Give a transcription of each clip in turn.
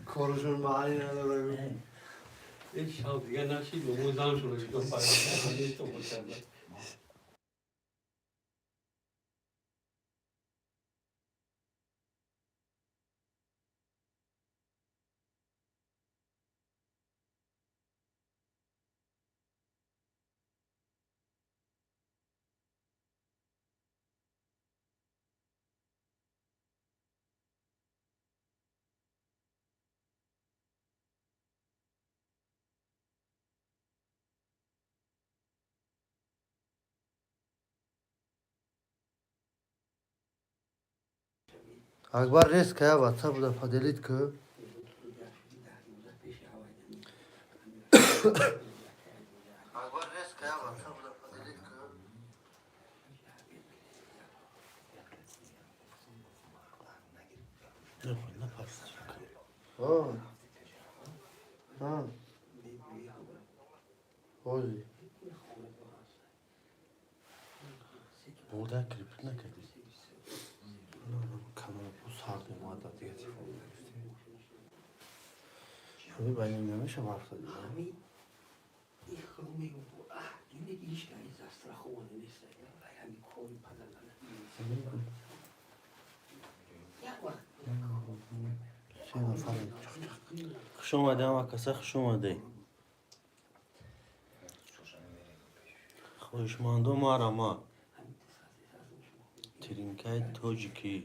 Корашон маъни надорад. Ин шаб дигар нашид, бо заншуро шудам пайдо. Акбар, резко я ватсап да поделить ку. Акбар, резко я ватсап да поделить ку. А. А. Ози. Бурда крепить накардӣ. Канал сард омад, дига телефон гирифтем. Шуди ба ним намеша ҳарф задӣ. Се нафар чақ-чақ. Хуш омадӣ, ҳама каса хуш омадӣ. Хоҳишмандо, марама. Тринкаи тоҷикӣ.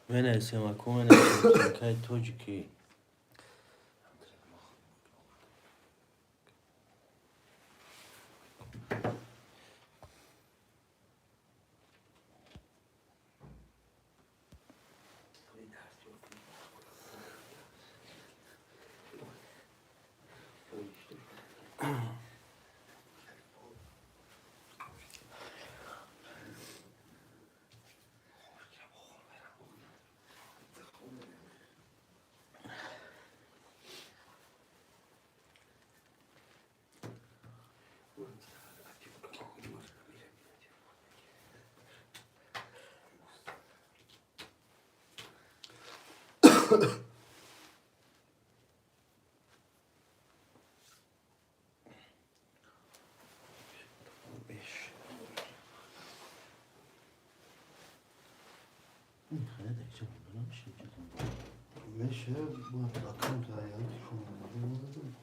Менависем, аку, менависем, тринкаи тоҷикӣ. Меша, бояд аккаунт я телефон надорам.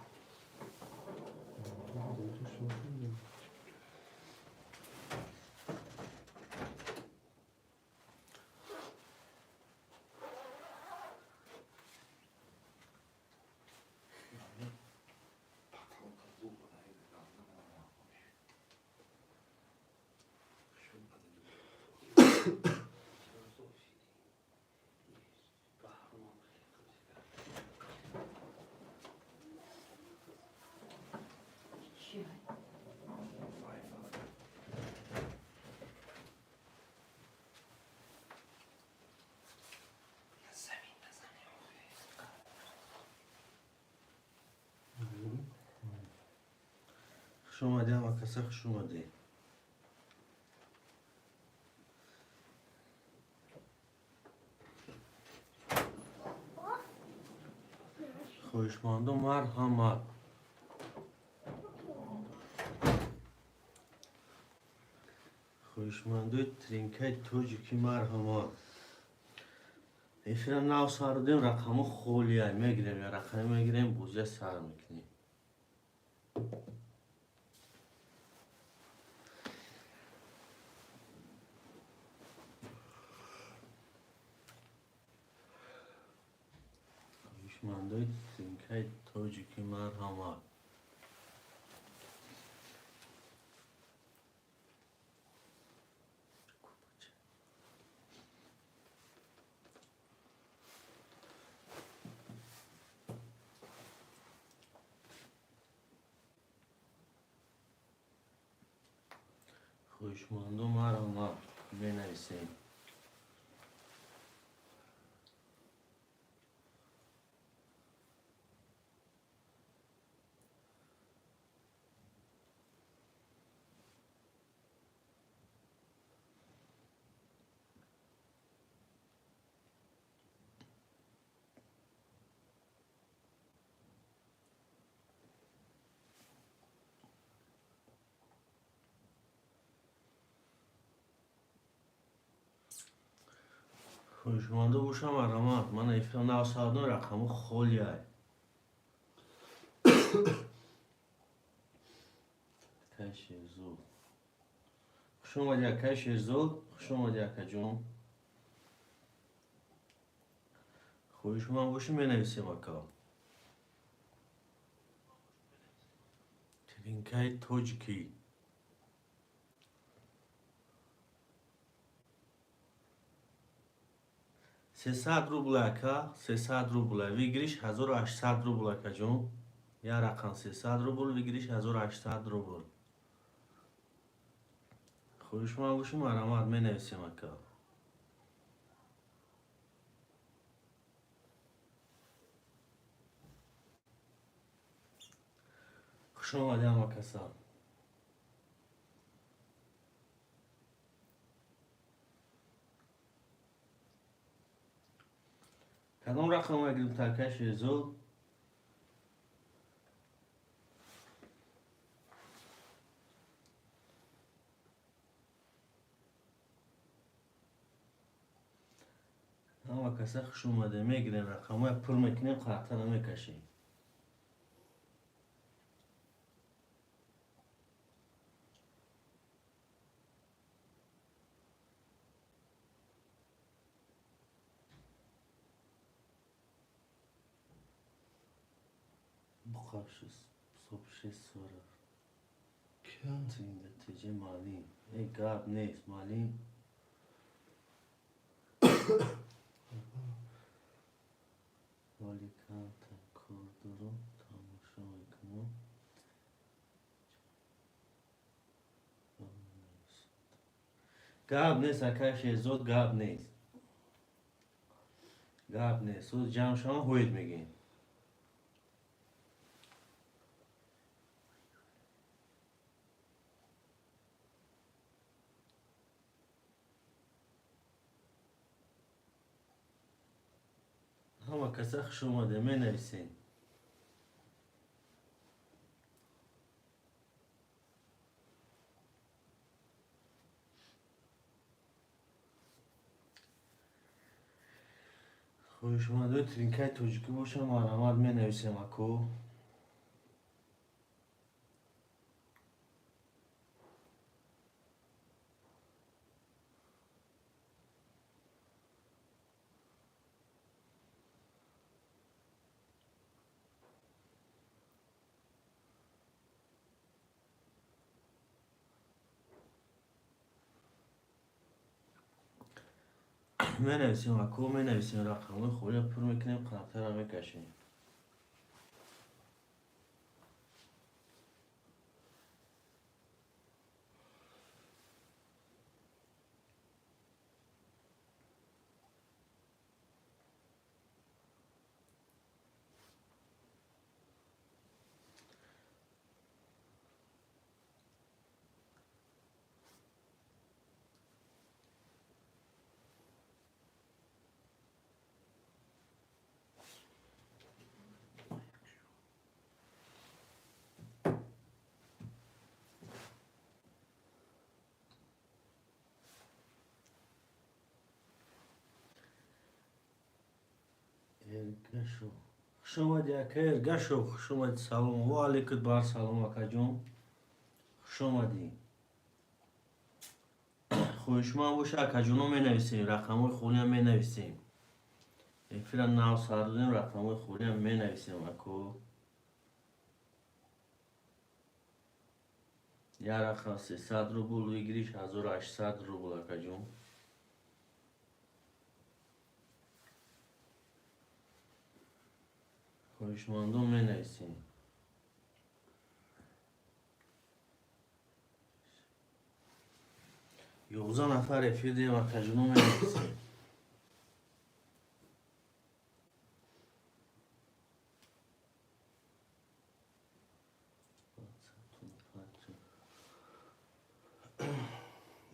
Хуш омадӣ, ҳама каса хуш омадӣ. Хоҳишмандо, марҳамат. Хоҳишмандои тринкаи тоҷикӣ, марҳамат. Эфира нав сар додем, рақамҳо холия. Мегирем, я рақаме мегирем, бозия сар мекунем. Хоҳишмандои тринкаи тоҷикӣ, марҳамат. Хоҳишмандо, марҳамат, менависем. Хоҳишмандо бошам, марҳамат. Ман эфир навсардон, рақаму холиай. Акай Шерзод. Хуш омадӣ, акай Шерзод. Хуш омадӣ, акаҷон. Хоҳишманд бошӣ, менависем, ака. Тринкаи тоҷикӣ. 300 рубл, ака, 300 рубл. Выигрыш 1800 рубл, акаҷон. Як рақам 300 рубл, выигрыш 1800 рубл. Хоҳишманд бошӣ, марҳамат, менависем, ака. Хуш омадӣ, ҳама каса. Кадом рақам мегирем, акай Шерзод? Ҳама каса хуш омадем. Мегирем, рақамҳоя пур мекунем, қалтара мекашем. Буқаб шесть сорок. Тинда теҷа маълим. Э, гап нест, маълим. Вале камтар кор дорам, тамошо мекунам. Гап нест, акай Шерзод, гап нест. Гап нест. Суд ҷамъ шавам, ҳоид мегӯем. Ҳама каса хуш омадем, менависем. Хоҳишмандои тринкаи тоҷикӣ бошам, марҳамат, менависем, ако. Менависем, ако, менависем, рақамҳои холия пур мекунем, қалтара мекашем. Эргашов. Хуш омадӣ, ака Эргашов, хуш омадӣ, салом. Ва алейкум бар салом, акаҷон. Хуш омадӣ. Хоҳишманд боша, акаҷоно, менависем, рақамҳои холиам менависем. Эфира нав сар додем, рақамҳои холиам менависем, ако. Як рақам 300 рубл, выигрыш 1800 рубл, акаҷон. Хоҳишмандон, менависем. 11 нафар эфир дем, акаҷоно, менависем.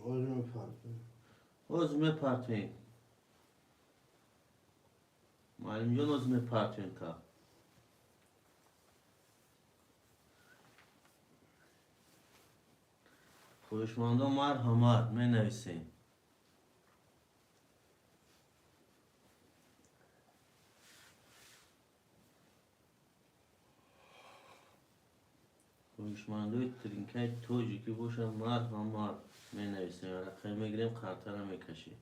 Оз мепартем. Оз мепартем. Муаллимҷон, оз мепартем та. Хоҳишмандон, марҳамат, менависем. Хоҳишмандои тринкаи тоҷикӣ бошад, марҳамат, менависем, рақам мегирем, қартара мекашем.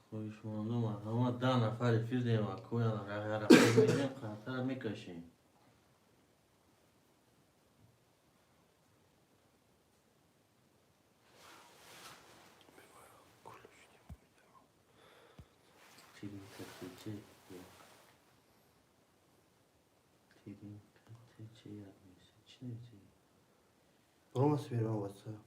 Хоҳишмандо, марҳамат, 10 нафар эфир дем, акоян рақам мегирем, қартара мекашем. Тринка ТЧ як. Тринка ТЧ як меса. Чӣ нависем? Рома сверма WhatsApp.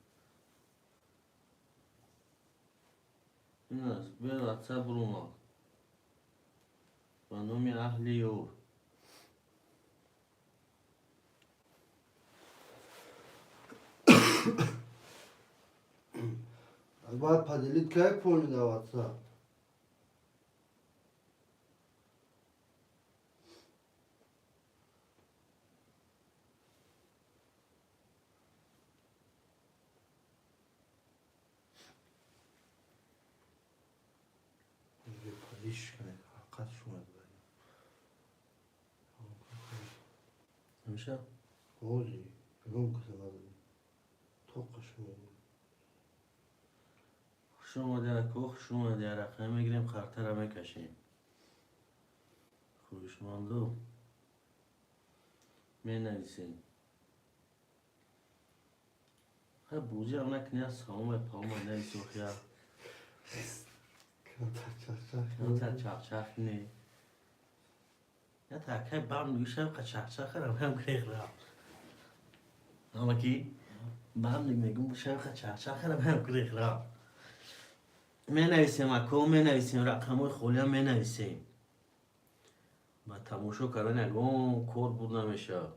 Ин аст, бе WhatsApp бурумад. Ба номи аҳли ёр. Бояд поделить кай пони да WhatsApp. Поделиш кунед, ҳақиқат шумад. Ҳамеша? Ҳози, ягон каса надодем. Тоқа шумо. Хуш омадед, ако, хуш омадед. Рақам мегирем, қартара мекашем. Хоҳишмандо, менависем. Хай, бозиам накунӣ, саломай паломай навис, охия. Камтар чахчах. Камтар чахчах не. Я такай бам нигишам қа чахчах харам ҳам грех рафт. Амаки бам ниг мегум бушам қа чахчах харам ҳам грех рафт. Менависем, ако, менависем, рақамҳои холиам менависем. Ба тамошо кардан ягон кор буд намешавад.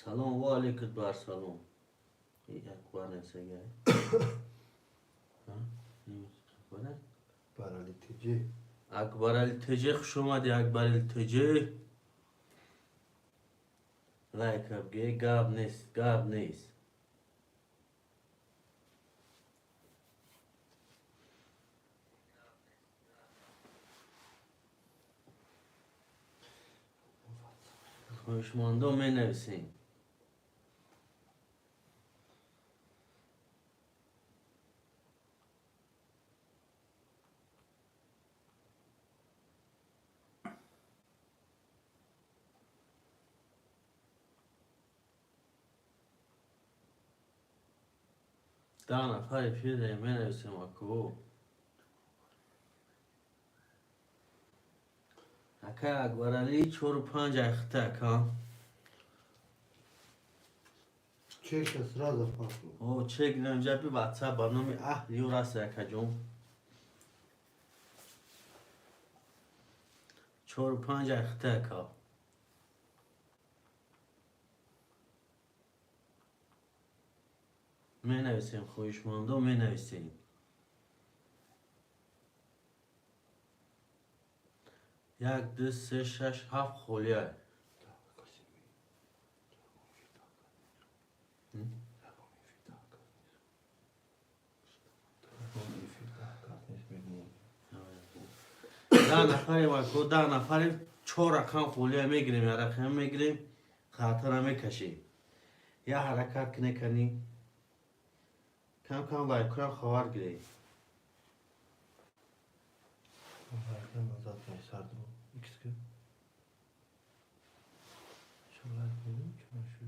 Салом ва алейкум бар салом. Акбар несага. Акбар Али ТЖ. Акбар Али ТЖ, хуш омадӣ, Акбар Али ТЖ. Лайк абге, гап нест, гап нест. Хоҳишмандо, менависем. 10 нафар эфир дорем, менависем, ако. Ака Акбарали, чору панҷ айхта, ака. Чека сразу пасло. О, чек инҷа би WhatsApp ба номи аҳли ёр аст, акаҷон. Чору панҷ айхта, ака. Менависем, хоҳишмандо, менависем. Як, ду, се, шаш, ҳафт холия. М? 10 нафарем, ако, 10 нафарем, чор рақам холия мегирем, як рақам мегирем, хатара мекашем. Я ҳаракат кне кани. Кам кам лайкурам хабар гирем. Назад сардым. Икс ки. Шу лайк бердим, шу.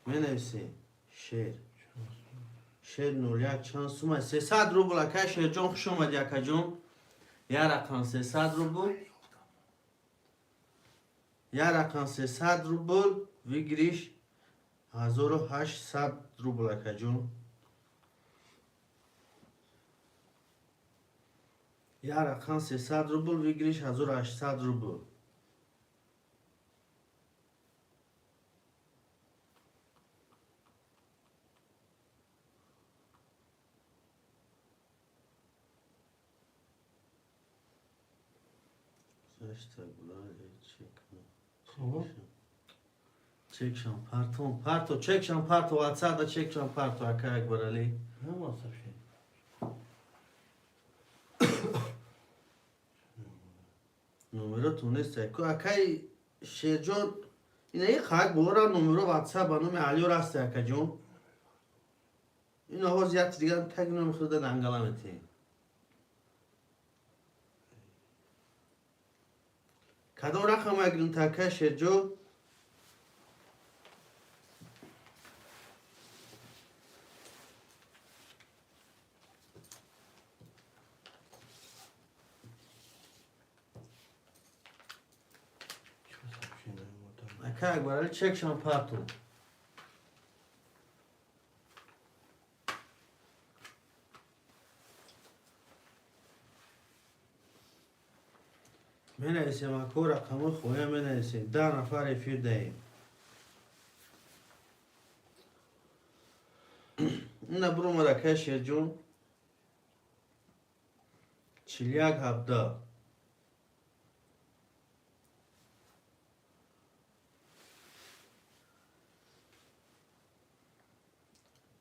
Менависем. Шер. Шер 01 чанд сума? 300 рубл, ака Шерҷон, хуш омадӣ, акаҷон. Як рақам 300 рубл. Як рақам 300 рубл, выигрыш 1800 рубл, акаҷон. Як рақам 300 рубл, выигрыш 1800 рубл. Чекшан партон, парто, чекшан парто, ватсапда чекшан парто, ака Акбарали. Номеротон нест, акай Шерҷон, инаи хак болора номеро ватсап ба номи Алиёр аст, акаҷон. Ин ҳоз як дигар так номи худа дангала метиҳем. Кадом рақам агирим, акай Шерҷон? Ака Акбарали, чекшан парту. Менависем, ако рақамҳои хоя менависем. 10 нафар эфир даҳем. Ина буромад, акай Шерҷон. 41 17.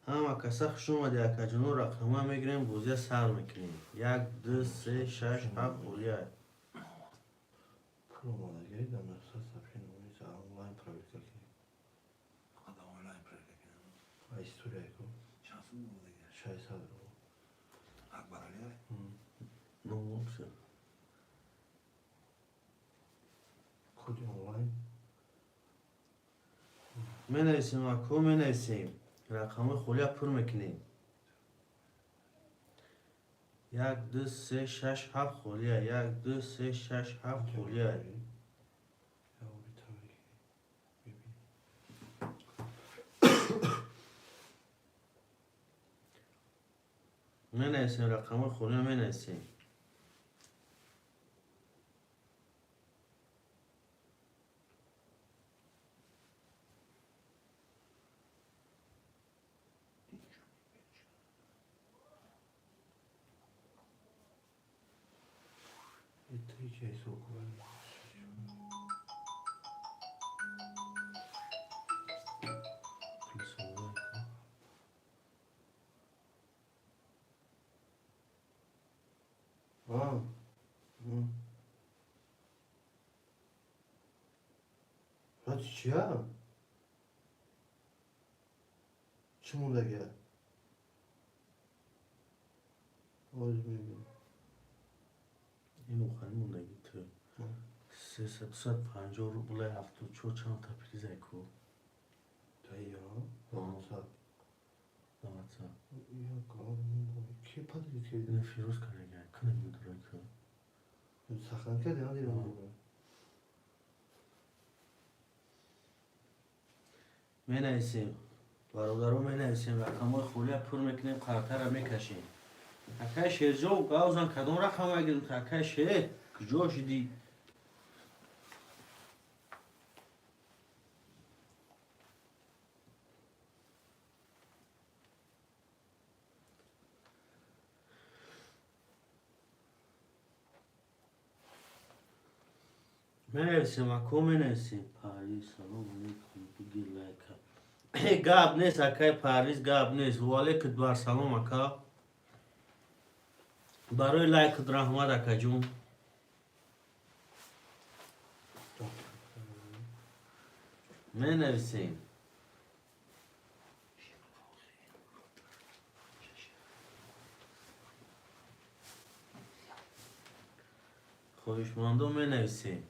Ҳама каса хуш омади, акаҷоно. Рақамҳоя мегирем, бозия сар мекунем. Як, ду, се, шаш, ҳафт, холия. Пул омадагӣ дар 900 сообщение монеса, онлайн проверка кунем. Фақат онлайн проверка кунем. А история ку? Чанд сум омадагӣ? 600 рубл. Акбарали? Ну, вообще. Коди онлайн. Менависем, ако, менависем. Рақамҳои холия пур мекунем. Як, ду, се, шаш, ҳафт, холия. Як, ду, се, шаш, ҳафт, холия. Я оби таври бибин. Менависем, рақамҳои холия менависем. Это ҳисоб кунам. Плюс онлайн. А. Рати чия? Чӣ мондагия? Оз мебинам. Ин охари мондагӣ ту. 350 рублай, 74 чандта призай ку. Тайё? А. WhatsApp. На WhatsApp. Я ки падари ки? Ина Фирӯз карага. Кана мудара ку. Сахран карди, надидам. Менависем. Бародаро, менависем, рақамҳои холия пур мекунем, қартара мекашем. Акай Шерҷон, гаузан кадом рақам агирим, акай Шер? Куҷо шудӣ? Менависем, ако, менависем. Париж, салом алейкум, буги лайка. Гап нест, акай Париж, гап нест. Ваалейкум бар салом, ака. Барои лайкат раҳмат, акаҷон. Менависем. Хоҳишмандо, менависем.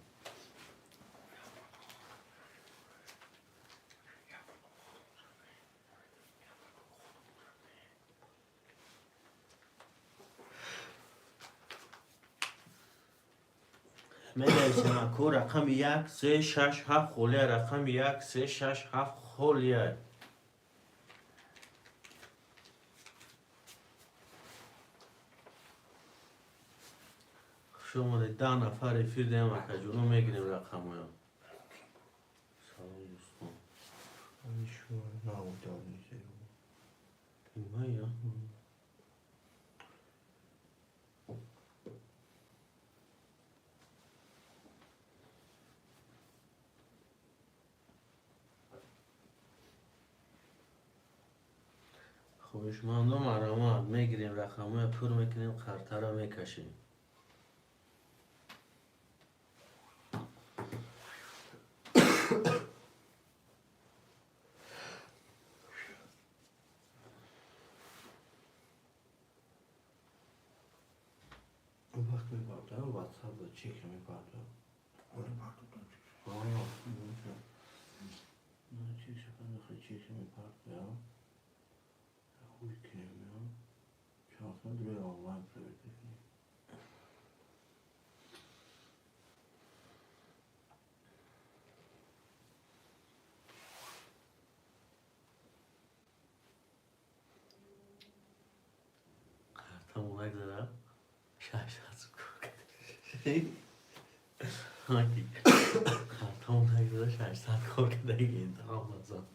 Менависем, ако, рақами 1, 3, 6, 7 холия, рақами 1, 3, 6, 7 холия. Хуш омадед, 10 нафар эфир даем, акаҷоно, мегирем рақамоё. Салом, дӯстон. На, удобнее. Понимаю. Хоҳишмандо, марҳамат, мегирем рақамҳоя, пур мекунем, қартара мекашем. Вақт мебардам, WhatsApp чек мебардам. Оли партотон чек. Чек мебардам. Хуй кунем, чанд дурӯи онлайн проверка кунем. Қартамон нагзара, 600 кор картамон нагзара, 600 кор кардаги ҳамазон.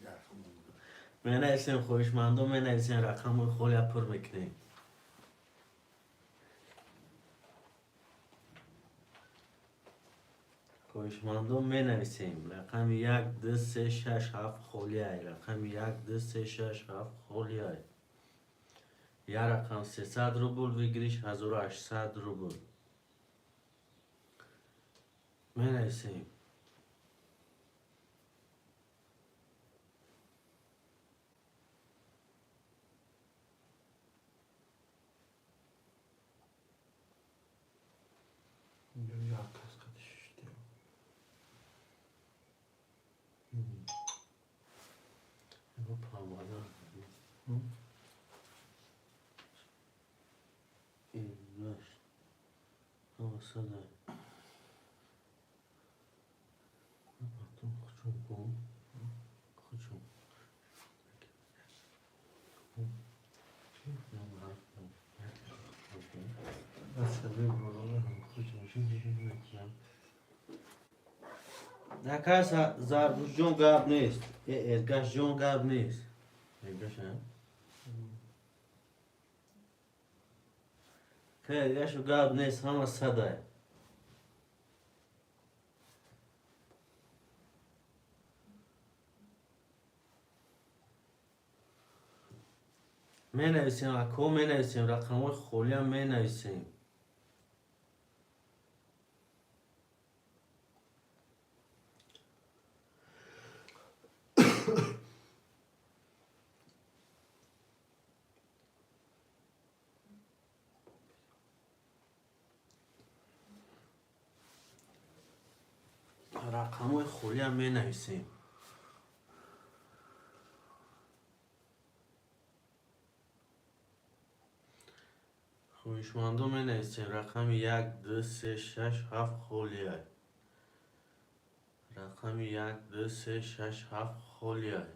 Менависем, хоҳишмандо, менависем, рақамҳои холия пур мекунем. Хоҳишмандо, менависем, рақами 1, 2, 3, 6, 7 холияй, рақами 1, 2, 3, 6, 7 холияй. Як рақам 300 рубл, выигрыш 1800 рубл. Менависем. Як кас қати шиштем. Памада. Эргаш. Ҳама сада. Потом хучум кун. Хучум. Накаса, Зарбушҷон, гап нест. Эргашҷон, гап нест. Эргаш, Эргашу гап нест, ҳама садай. Менависем, ако, менависем, рақамҳои холиам менависем. Рақамҳои холиам менависем. Хоҳишмандо, менависем, рақами 1, 2, 3, 6, 7 холияй. Рақами 1, 2, 3, 6, 7 холияй.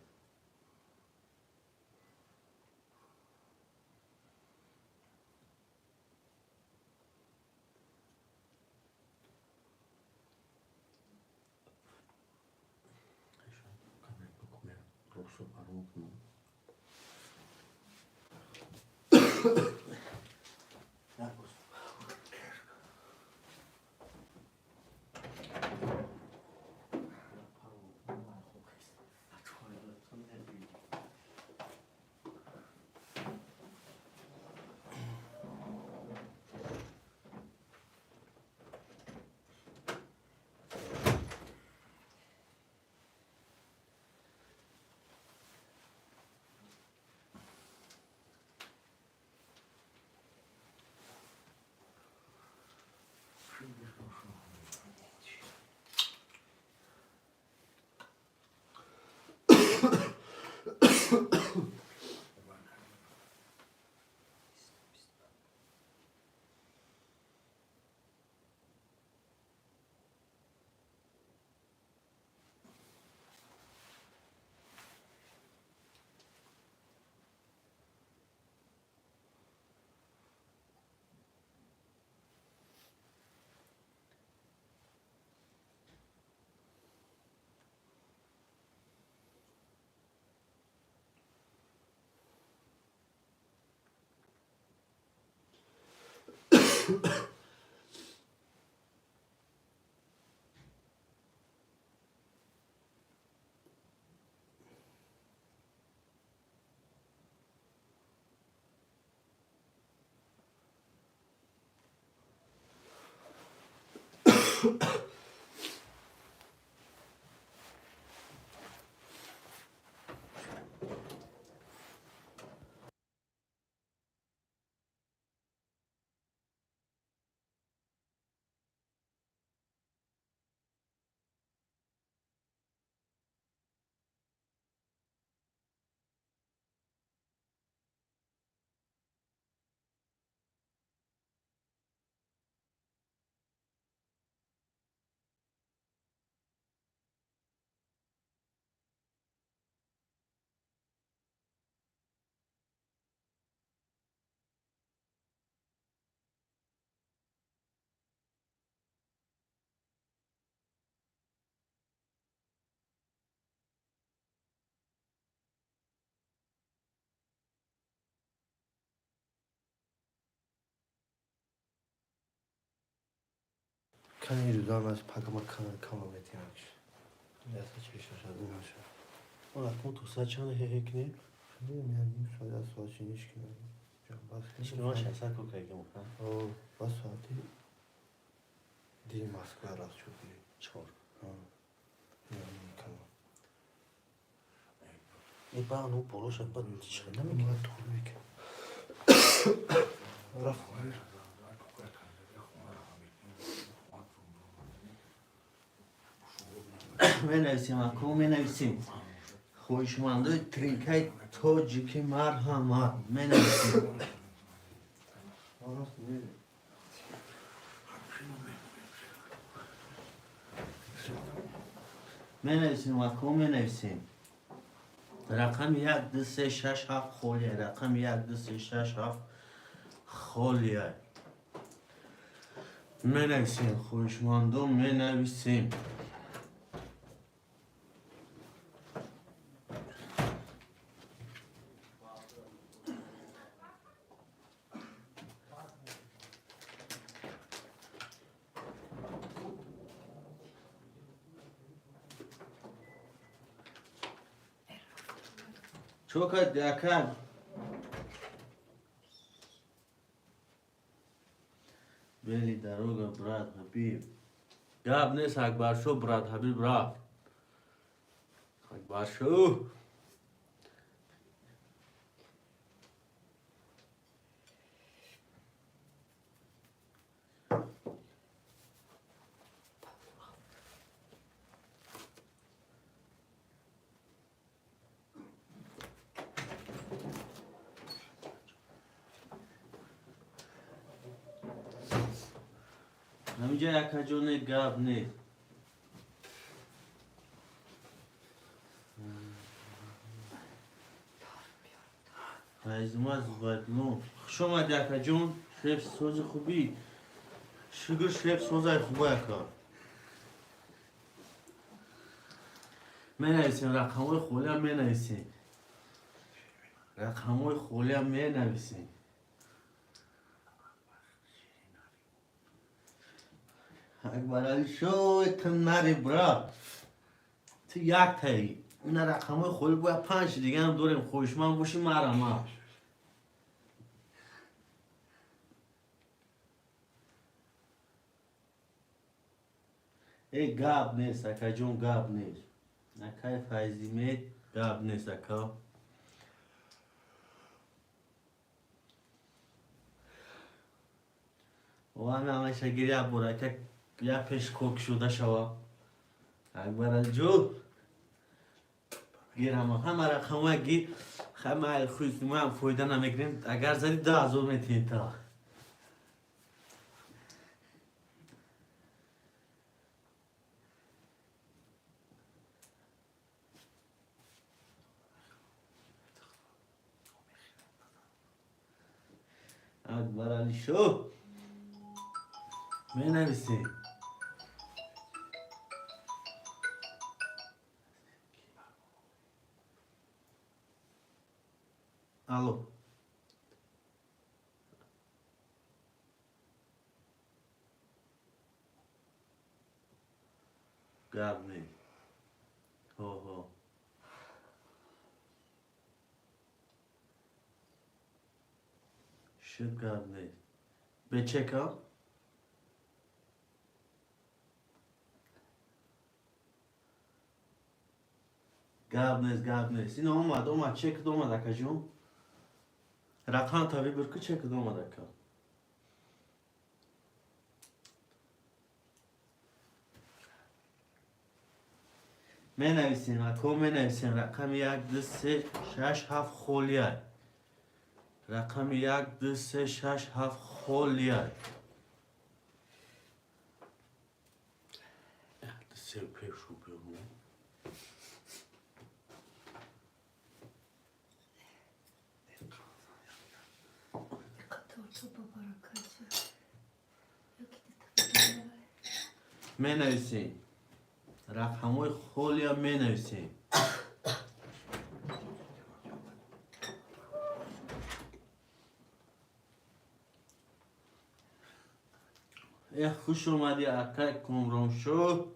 Кани рӯзам аз пагама кама метиҳам. Яса чешашад наша. Акун ту соат чанд ҳе кунӣ? Ним соат аз соат чиниш кунам. Шиноа шаса ку кайгам. О, ба соати ди Москва рафт шуд. Чор. Кама. Э ба ну болоша ба чӣ намекунад? Тул мекунад. Рафт. Менависем, ако менависем. Хоҳишмандои тринкаи тоҷики марҳамат менависем. Менависем, ако менависем. Рақами 1 2 3 6 7 холия. Рақами 1 2 3 6 7 холия. Менависем, хоҳишмандо менависем. Чо кардӣ, ака? Бели дорога, брат Ҳабиб. Гап нест, Акбаршо, брат Ҳабиб рафт. Акбаршо. Ҳаминҷа якаҷоне гап нест. Файзумаз Зубайдулло. Хуш омадӣ, акаҷон. Шеф сози хубӣ. Шукр, шеф созай хуба, ака. Менависем, рақамҳои холиам менависем. Рақамҳои холиам менависем. Акбарали шо, ту нари, брат. Ту яктаи. Ина рақамҳои холи бояд панҷ дигаам дорем. Хоҳишманд бошӣ марама. Э гап нест, акаҷон, гап нест. Акай Файзимед, гап нест, ака. Ва ҳамаша гир як бор, ака, як пеш кок шуда шава. Акбаралҷо. Гир ҳама, ҳама рақамҳоя гир. Ҳама хуйсумаам фоида намекунем. Агар зади 10,000 метиҳем та. Акбаралишо. Менависем. Алло. Гап нест. Ҳо. Шуд, гап нест. Бечека? Гап нест, гап нест. Ин омад, омад, чекд омад, акаҷон. Рақам таби бир ку, чекд омад, ака. Менависем, ако, менависем. Рақами як, ду, се, шаш, ҳафт холияй. Рақами як, ду, се, шаш, ҳафт холияй. Ду, се пешу бему. Менависем. Рақамҳои холия менависем. Э, хуш омадӣ, акай Комроншо.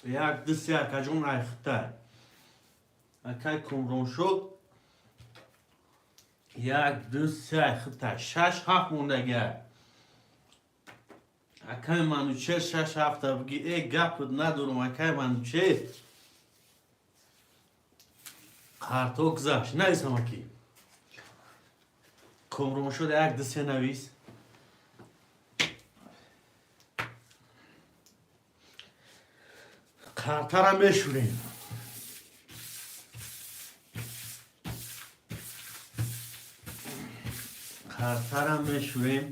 Як, ду, се, акаҷон, айхтай. Акай Комроншо. Як, ду, се, айхтай. Шаш, ҳафт мондагиай. Акай Манучер, шаш, ҳафта биги. Э, гапат надорам, акай Манучер. Қарто гузашт. Нависам, аки. Комроншо як, ду, се навис. Қартара мешӯрем. Қартара мешӯрем.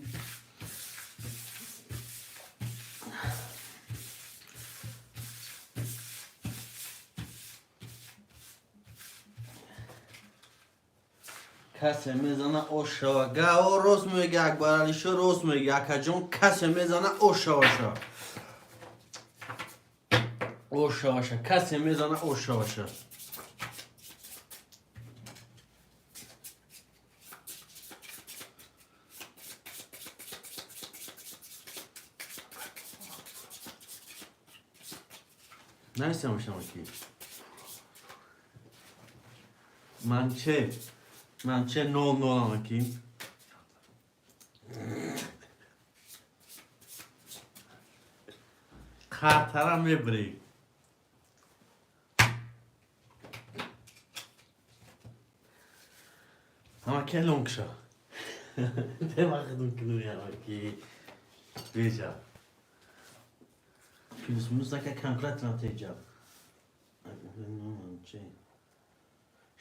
Касе мезана, ошава. Гао рост мега, Акбаралишо рост мега, акаҷон, касе мезана, ошаваша. Ошаваша. Касе мезана, ошаваша. Нависам ки. Манче. Манче нол нол аки. Қартара мебирӣ. Ҳама лонгша. Демахидум кинуи ҳамаки. Беҷа. Плюс минус ака конкретно теҷа. Манче.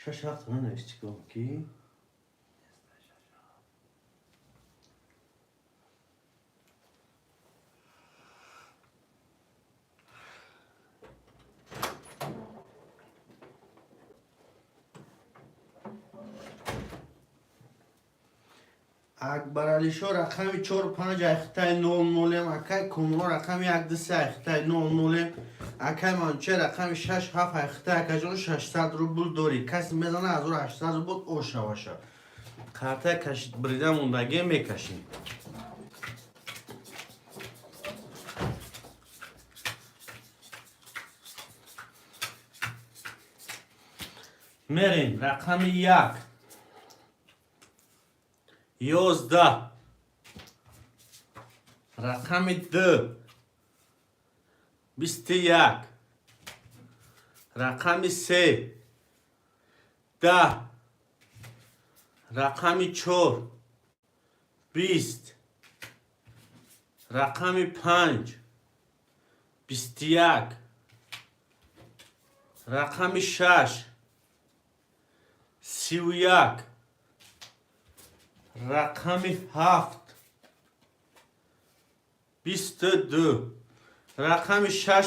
Шаш, ҳафт нанавис, чикор ки? Акбаралишо рақами чор, панҷ айхитаи нол нолем, акай Комрон рақами як, ду, се айхитаи нол нолем, акай Мануче рақами шаш, ҳафт айхитаи, акаҷон, 600 рубл дорӣ. Касе мезана, 1800 рубл ошаваша. Картаи кашид бирида мондагие мекашем. Мерем, рақами як, 11, рақами ду, 21, рақами се, 10, рақами чор, 20, рақами панҷ, 21, рақами шаш, 31, рақами ҳафт, 22, рақами шаш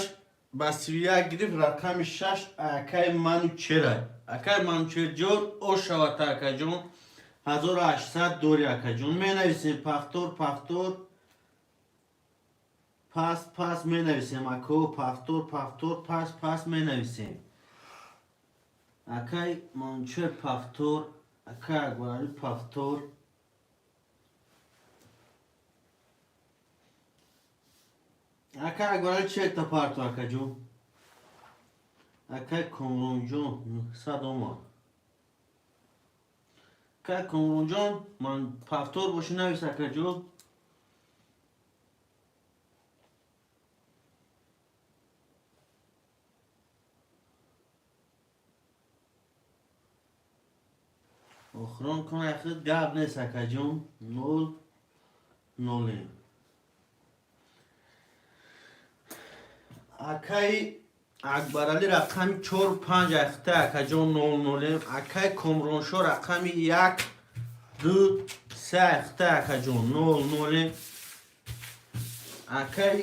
ба 31 гирифт. Рақами шаш акай Манучерай. Акай Манучерҷон, ошавата, акаҷон, 1800 дори, акаҷон. Менависем, повтор, повтор, пас, пас менависем, ако, повтор, повтор, пас, пас менависем. Акай Манучер повтор, акай Акбарали повтор. Ака Акбарали чекта парто, акаҷон. Акай Комронҷон 900 омад. Акай Комронҷон, ман повтор боши, навис, акаҷон. Охирон кун, ахир гап нест, акаҷон. Нол нолем. Акаи Акбарали рақами чор панҷ ахта, акаҷон, нол нолем. Акаи Комроншо рақами як ду се ахта, акаҷон, нол нолем. Акаи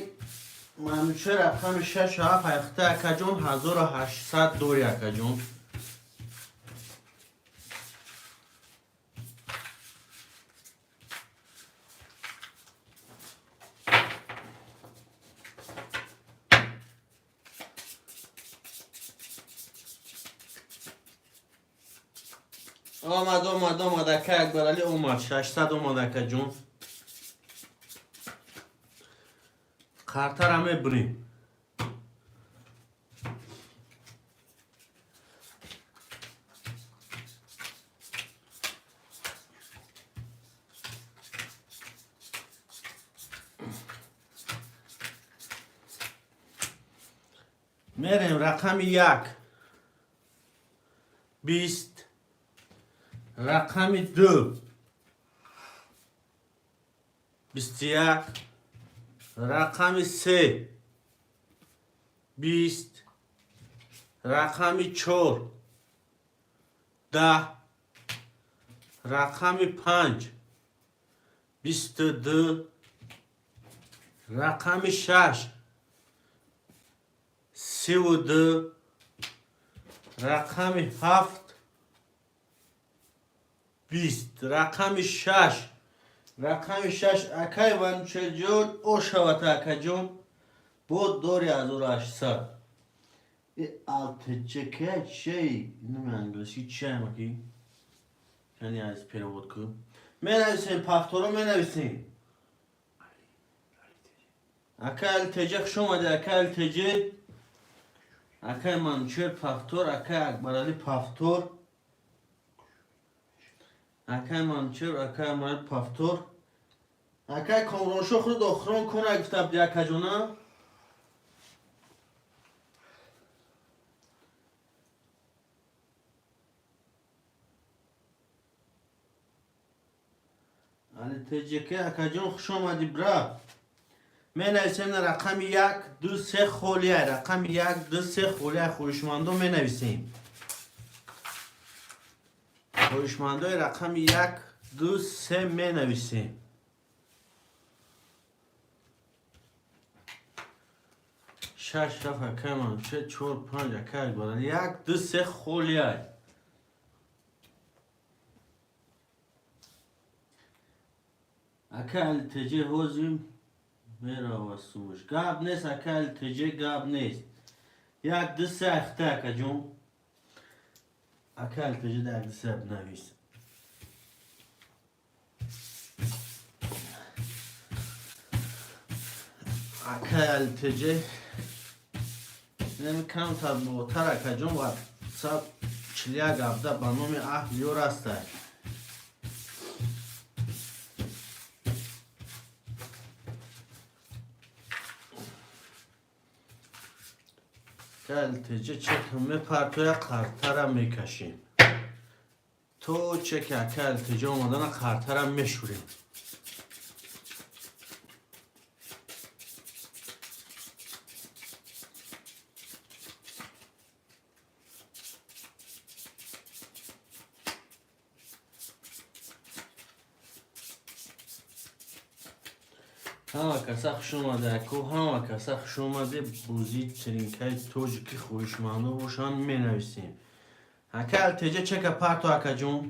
Мануча рақами шаш ҳафт ахта, акаҷон, 1800 дори, акаҷон. Омад, омад, омад, ака Акбарали омад, 600 омад, акаҷон. Қартара мебурем. Мерем рақами як 20, рақами ду 21, рақами се 20, рақами чор 10, рақами панҷ 22, рақами шаш 32, рақами ҳафт 20, рақами шаш, рақами шаш, акай Ванчаҷон, ошавата, акаҷон, бо дори 1800. Алтчка чей нами англиси чиямаки, яъне аз перевод ку менависем, повторо менависем. Ака Алтеҷа, хуш омади, ака Алтеҷа. Акай Манучер повтор, акай Акбарали повтор, акай Манучер, акай Акбарали повтор. Акай Комроншо худ охирон куна гуфта буди, акаҷона. Али ТЖК, акаҷон, хуш омадӣ, брат. Менависем рақами як ду се холия, рақами як ду се холия. Хоҳишмандо менависем, хоҳишмандои рақами як ду се менависем. Шаш раф, акай Мануче, чор панҷ, акай Акбарали, як ду се холия. Ака ЛТЖ ҳозир мерава сумуш, гап нест, ака ЛТЖ, гап нест. Як ду се ахта, акаҷон. Ака ЛТЖ, да, як ду се бинавис. Ака ЛТЖ, неми камтар ботар, акаҷон, ватсап 41 ҳабда ба номи аҳли ёр ҳастай. ЛТЖ чек мепартоя, қартара мекашем то чеки ака ЛТЖ омадана, қартара мешӯрем. Ҳама каса хуш омаде, ако, ҳама каса хуш омаде. Бозии тринкаи тоҷики, хоҳишмандо бошанд, менависем. Ака ЛТЖ, чека парто, акаҷон.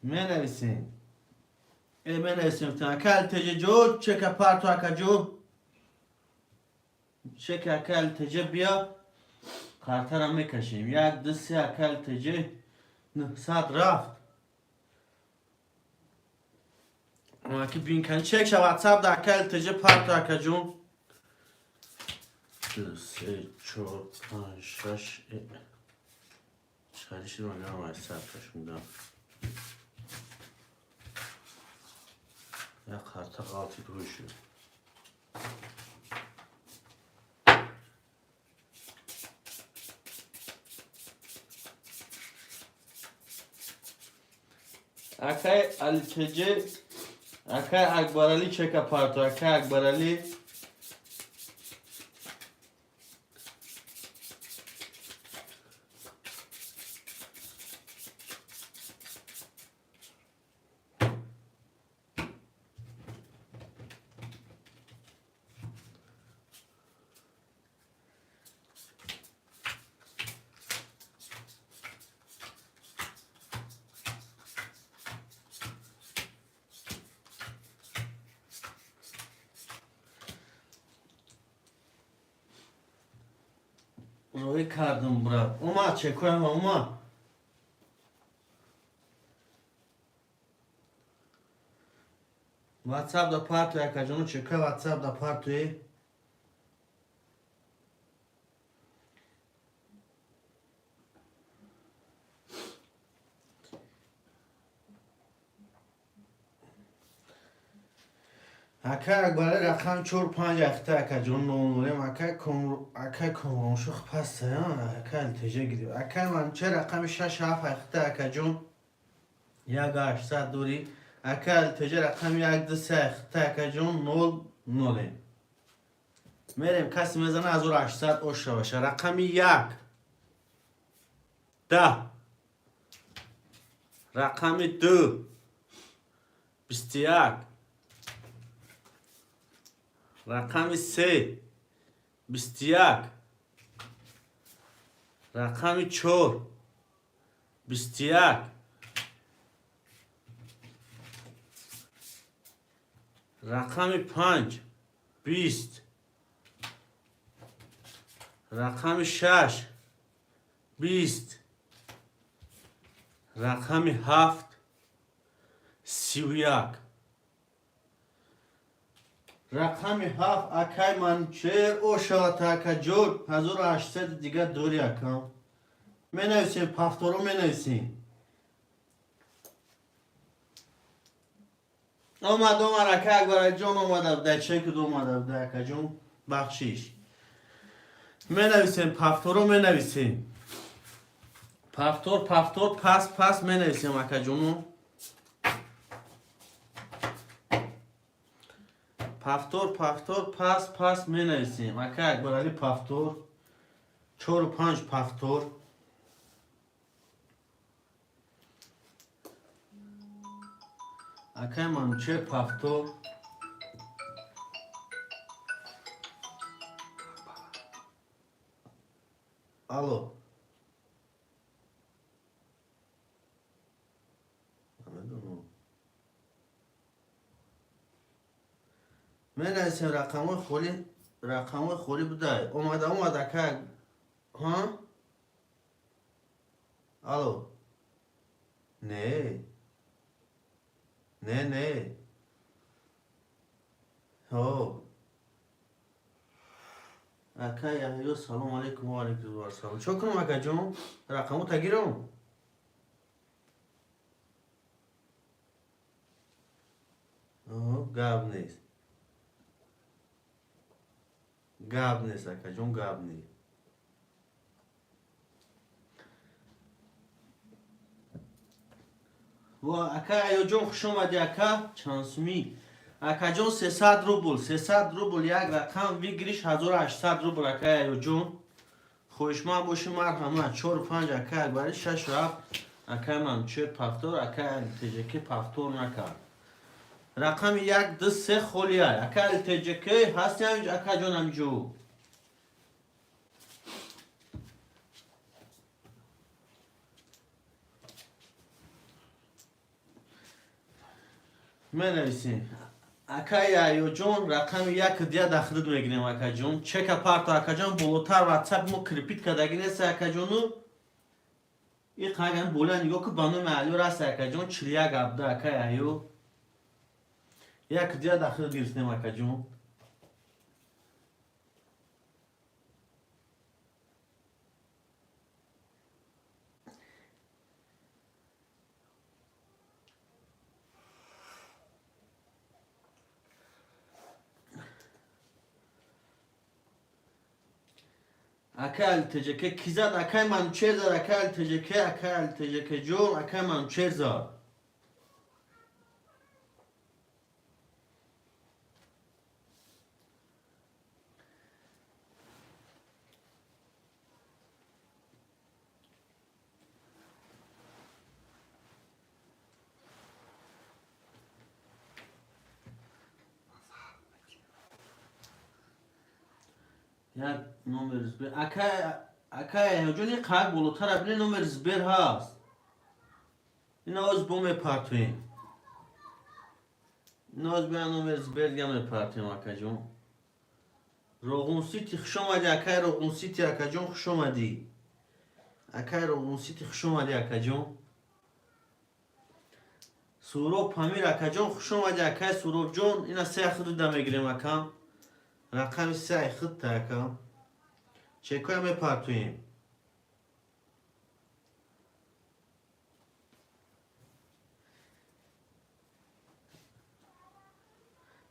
Менависем. Менависем, ака ЛТЖ ҷо, чека парту, акаҷо, чека, ака ЛТЖ, бия, картара мекашем. Як, ду, се, ака ЛТЖ, 900 рафт. Аки бинкан чек ша ватсап да, ака ЛТЖ парту, акаҷон. Ду, се, чор, панҷ, шаш. Чалиши магарам 800 кашмидам. Як карта ғалтид, ҳуй шуд. Акай ЛТЖ, акай Акбарали, чека парту, акай Акбарали. Роҳӣ кардум, брат, омад, чекояма омад. Ватсап да парту, акаҷону, чекоя ватсап да партуи. Ака Акбари, рақам чор, панҷ, ахта, акаҷон, нолнолем. Ака Комроншух паста, ака ЛТЖ гирифт. Ака Манче, рақами шаш, ҳафт, ахта, акаҷон, як 800 дорӣ. Ака ЛТЖ, рақами як, ду, се, ахта, акаҷон, нол нолем. Мерем, касе мезана, 1800 оша баша. Рақами як, 10, рақами ду, 21, рақами се, 21, рақами чор, 21, рақами панҷ, 20, рақами шаш, 20, рақами ҳафт, 31. Рақами ҳафт, акай Манчер, ошавата, акаҷон, 1800 дига дори, акам. Менависем, повторо менависем. Омад, омад, ака Акбараҷон омада буда, чекуд омада буда, акаҷон, бахшиш. Менависем, повторо менависем. Повтор, повтор, пас, пас менависем, акаҷону. Повтор, повтор, пас, пас менависем. Ака Акбарали, повтор. Чору панҷ, повтор. Акай Манучер, повтор. Алло. Намедонам. Менависем рақамҳои холӣ, рақамҳои холӣ будай. Омада, омада, ака. Ҳа? Алло. Не. Не, не. Ҳо. Ака Яҳё, салом алейкум, ва алейкум ассалом. Чо кунам, акаҷон? Рақамҳо тагирам? Гап нест. Гап нест, акаҷон, гап нест. Ва ака Аёҷон, хуш омадӣ, ака. Чанд сумӣ? Акаҷон, 300 рубл, 300 рубл як рақам выигрыш 1800 рубл, ака Аёҷон. Хоҳишманд бошӣ, марҳамат. Чору панҷ, ака Акбари, шашу ҳафт, ака Манучер, повтор, ака ЛТЖК повтор накард. Рақами як, ду, се холия. Ака ЛТЖК ҳасти ҳаминҷо, акаҷон, ҳаминҷо? Менависем. Акай Яёҷон, рақами як дия дахлид мегирем, акаҷон. Чека парто, акаҷон, болотар ватсап мо крепить кардаги нест, акаҷону. И қаган бола нигоҳ ку, ба номи Алиё раст, акаҷон, 41 абда, акай Аё. Як дия дахлид гирифтем, акаҷон. Акай АлТЖК кизад, акай Манучерзад, акай АлТЖК, акай АлТЖК ҷон, акай Манучерзад. Як номер Сбер. Акай, акай ҷони, қак болотара бине, номер Сбер ҳаст. Ина оз бо мепартоем. Ина оз бия номер Сбер дига мепартоем, акаҷон. Роғун Сити, хуш омадӣ, акай Роғун Сити, акаҷон, хуш омадӣ. Акай Роғун Сити, хуш омадӣ, акаҷон. Суроб Памир, акаҷон, хуш омадӣ, акай Суробҷон. Ина се худуда мегирем, акам. Рақами се худта, акам. Чекоя мепартоем.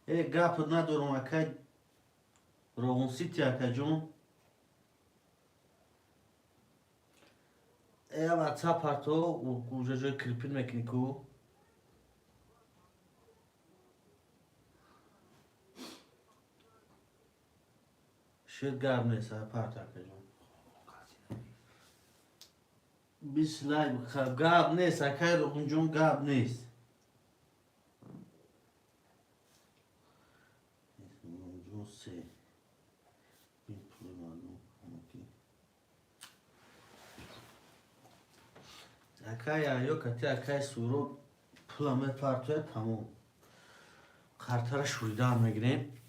Э, гап надорам, акай Роғун Сити, акаҷон. Э, ватсап парто, уже ҷои крепить мекунӣ ку. Шуд, гап нест, парто, акаҷон. 20 лайк, гап нест, акай Роғунҷон, гап нест. Роғунҷон се. Бин пули мардум. Акай Аё кати акай Суроб пула мепартояд, тамом. Қартара шуридаам мегирем.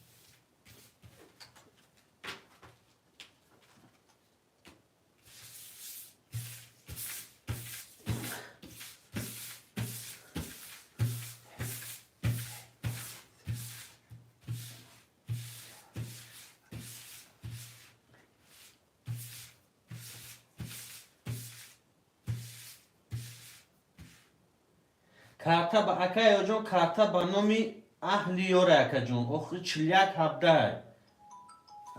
Карта ба акай Оҷон, карта ба номи аҳли ёра, акаҷон. Охири 41 17.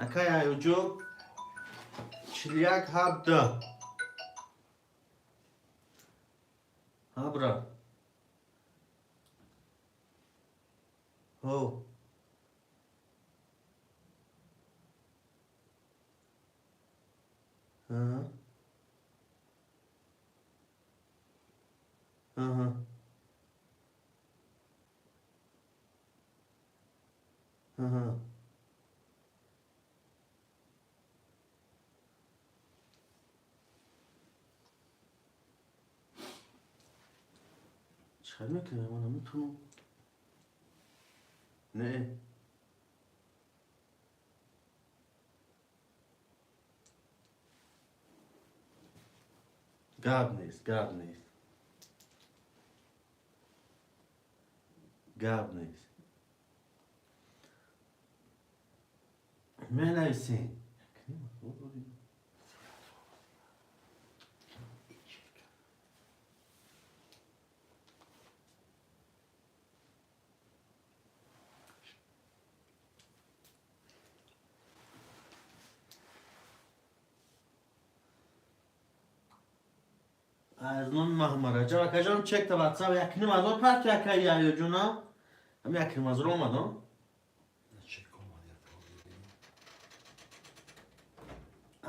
Акай Аёҷон, 41 17. Ҳа, брат. Ҳо. Аҳа. Аҳа. Аҳа. Чӣ мекунем? Ман наметавонам. Не. Гап нест, гап нест. Гап нест. Менависем. Аз номи Маҳмараҷаб, акаҷон, чекта ватсап 1,5 ҳазор парт, акай Яёҷона. Ҳам 1,5 ҳазор омадам. Чек омад, як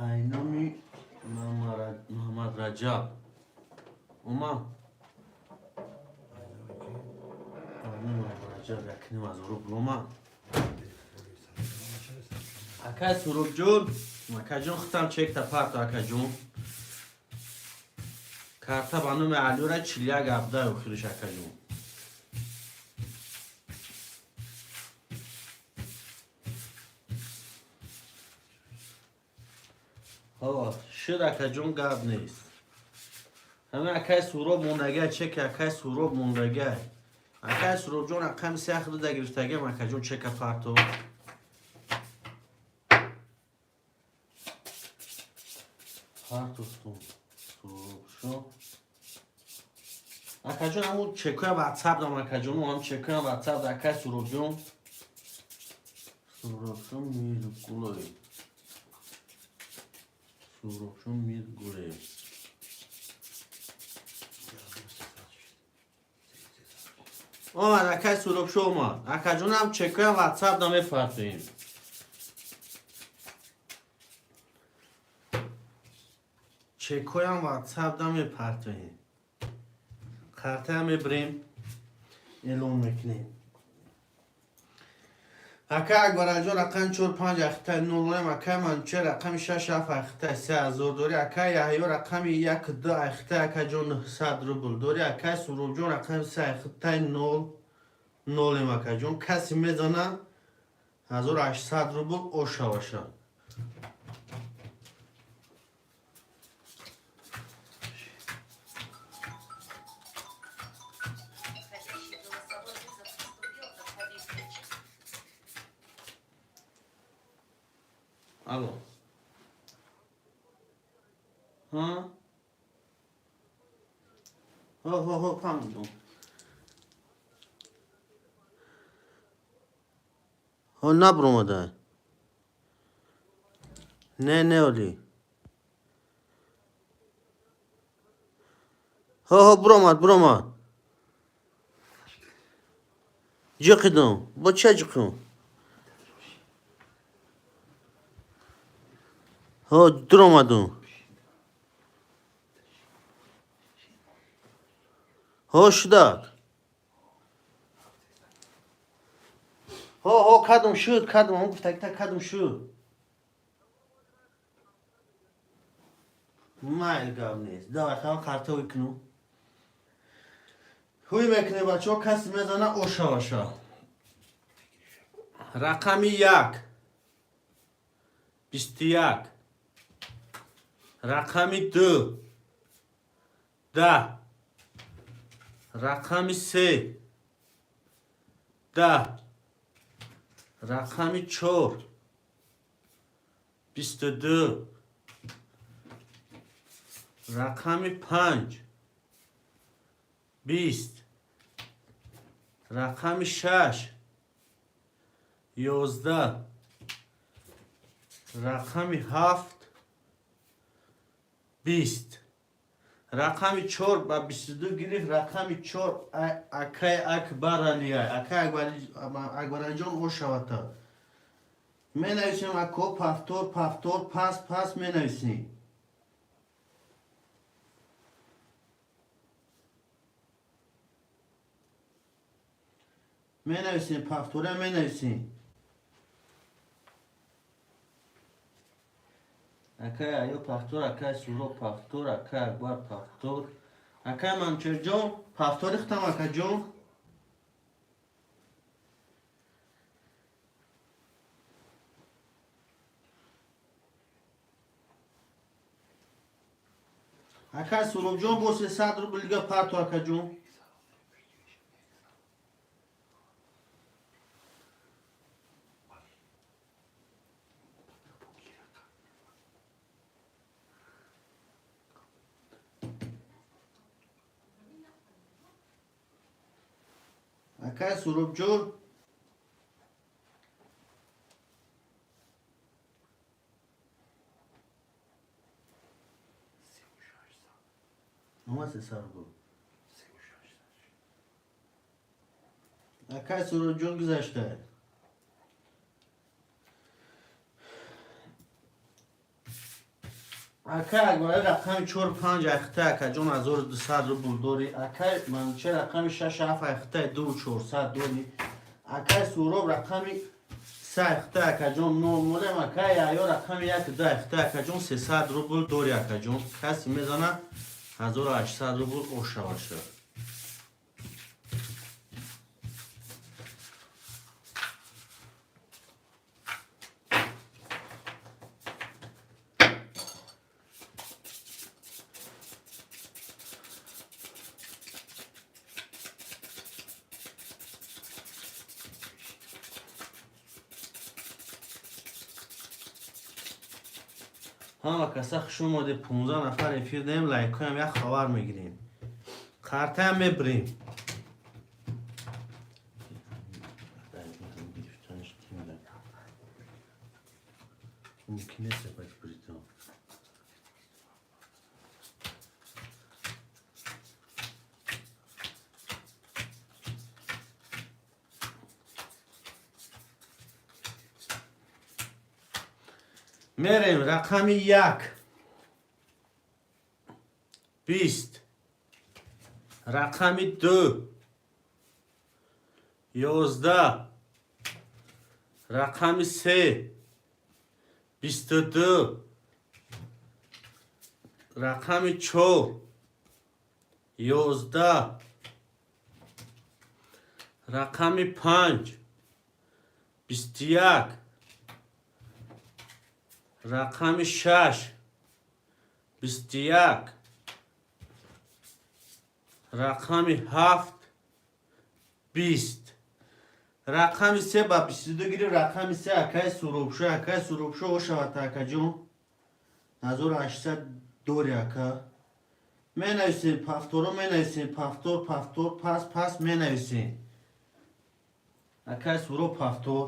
Ай номи Муҳаммадраҷаб. Омад. Ай номи Муҳаммадраҷаб 1,5 ҳазор рубл омад. Акай Суробҷон, акаҷон, худтам чекта парто, акаҷон. Карта ба номи Алиёра 41 17 охириш, акаҷон. Шуд, акаҷон, гап нест. Ҳамин акай Суроб мондагай, чеки акай Суроб мондагай. Акай Суробҷон, рақами се худа гирифтагиам, акаҷон, чека фарто. Фартостум. Суробшо. Акаҷон, ҳамун чекоя ватсап дам, акаҷон, ҳам чекоя ватсап да акай Суробҷон. Суробшо Миргулоев. Суробшо Миргулоев. Омад, акай Суробшо омад. Акаҷонам, чекоя ватсап да мефартоем. Чекоям ватсап да мепартоем. Картаям мебирем, эълон мекунем. Акай Акбаралиҷон, рақами чор панҷ ахитай нолем, акай Манучер, рақами шаш ҳафт ахитай 3000 дорӣ, акай Яҳё, рақами як ду ахитай, акаҷон, 900 рубл дорӣ, акай Суробҷон, рақами се ахитай нол нолем, акаҷон, касе мезана, 1800 рубл ошаваша. Входящий голосовой вызов поступил на входящий. Алло. Ҳа? Ҳо, ҳо, ҳо, фаҳмидум. Ҳо, набуромада. Не, не, оли. Ҳо, ҳо, буромад, буромад. Ҷиқидум. Бо ча ҷиқум? Ҳо, дуромадум. Ҳо, шудак. Ҳо, ҳо, кадом шуд, кадом, ҳам гуфтагита кадом шуд. Майл, гап нест. Давай, хава карта ҳуй кунум. Ҳуй мекунем, бачаҳо, касе мезана, ошаваша. Рақами як. 21. Рақами ду. 10. Рақами се. 10. Рақами чор. 22. Рақами панҷ. 20. Рақами шаш. 11. Рақами ҳафт. 20. Рақами чор ба 22 гирифт, рақами чор акай Акбаралиай. Акай Акбаралиҷон, ошавата. Менависем, ако, повтор, повтор, пас, пас менависем. Менависем, повтора менависем. Акай Аё повтор, акай Суро повтор, акай Акбар повтор. Акай Манучерҷон, повтори хутам, акаҷон. Акай Суробҷон, бо 300 рубл дига парто, акаҷон. Акай Суробҷон. Омад 300 рубл. Акай Суробҷон, гузашта. Акай Акбари, рақами чор панҷ ахита, акаҷон, 1200 рубл дорӣ. Акай Манучер, рақами шаш ҳафт ахита, 2400 дорӣ. Акай Суроб, рақами се ахита, акаҷон, нол молем. Акай Яҳё, рақами як ду ахита, акаҷон, 300 рубл дорӣ, акаҷон. Касе мезана, 1800 рубл ошаваша. Ҳама каса хуш омаде. 15 нафар эфир даем, лайкоям як хабар мегирем, қартаям мебирем. Мумкин нест баҷбуритон. Мерем, рақами 1 20, рақами 2 11, рақами 3 22, рақами 4 11, рақами 5 21, рақами 6 21, рақами 7 20, рақами 3 ба 22 гирифт. Рақами 3 акаи Суробшо, акаи Суробшо ошавад, акаҷон, 1800 дори, ака. Менависем повторо, менависем повтор, повтор, пас пас менависем. Акаи Суроб, повтор.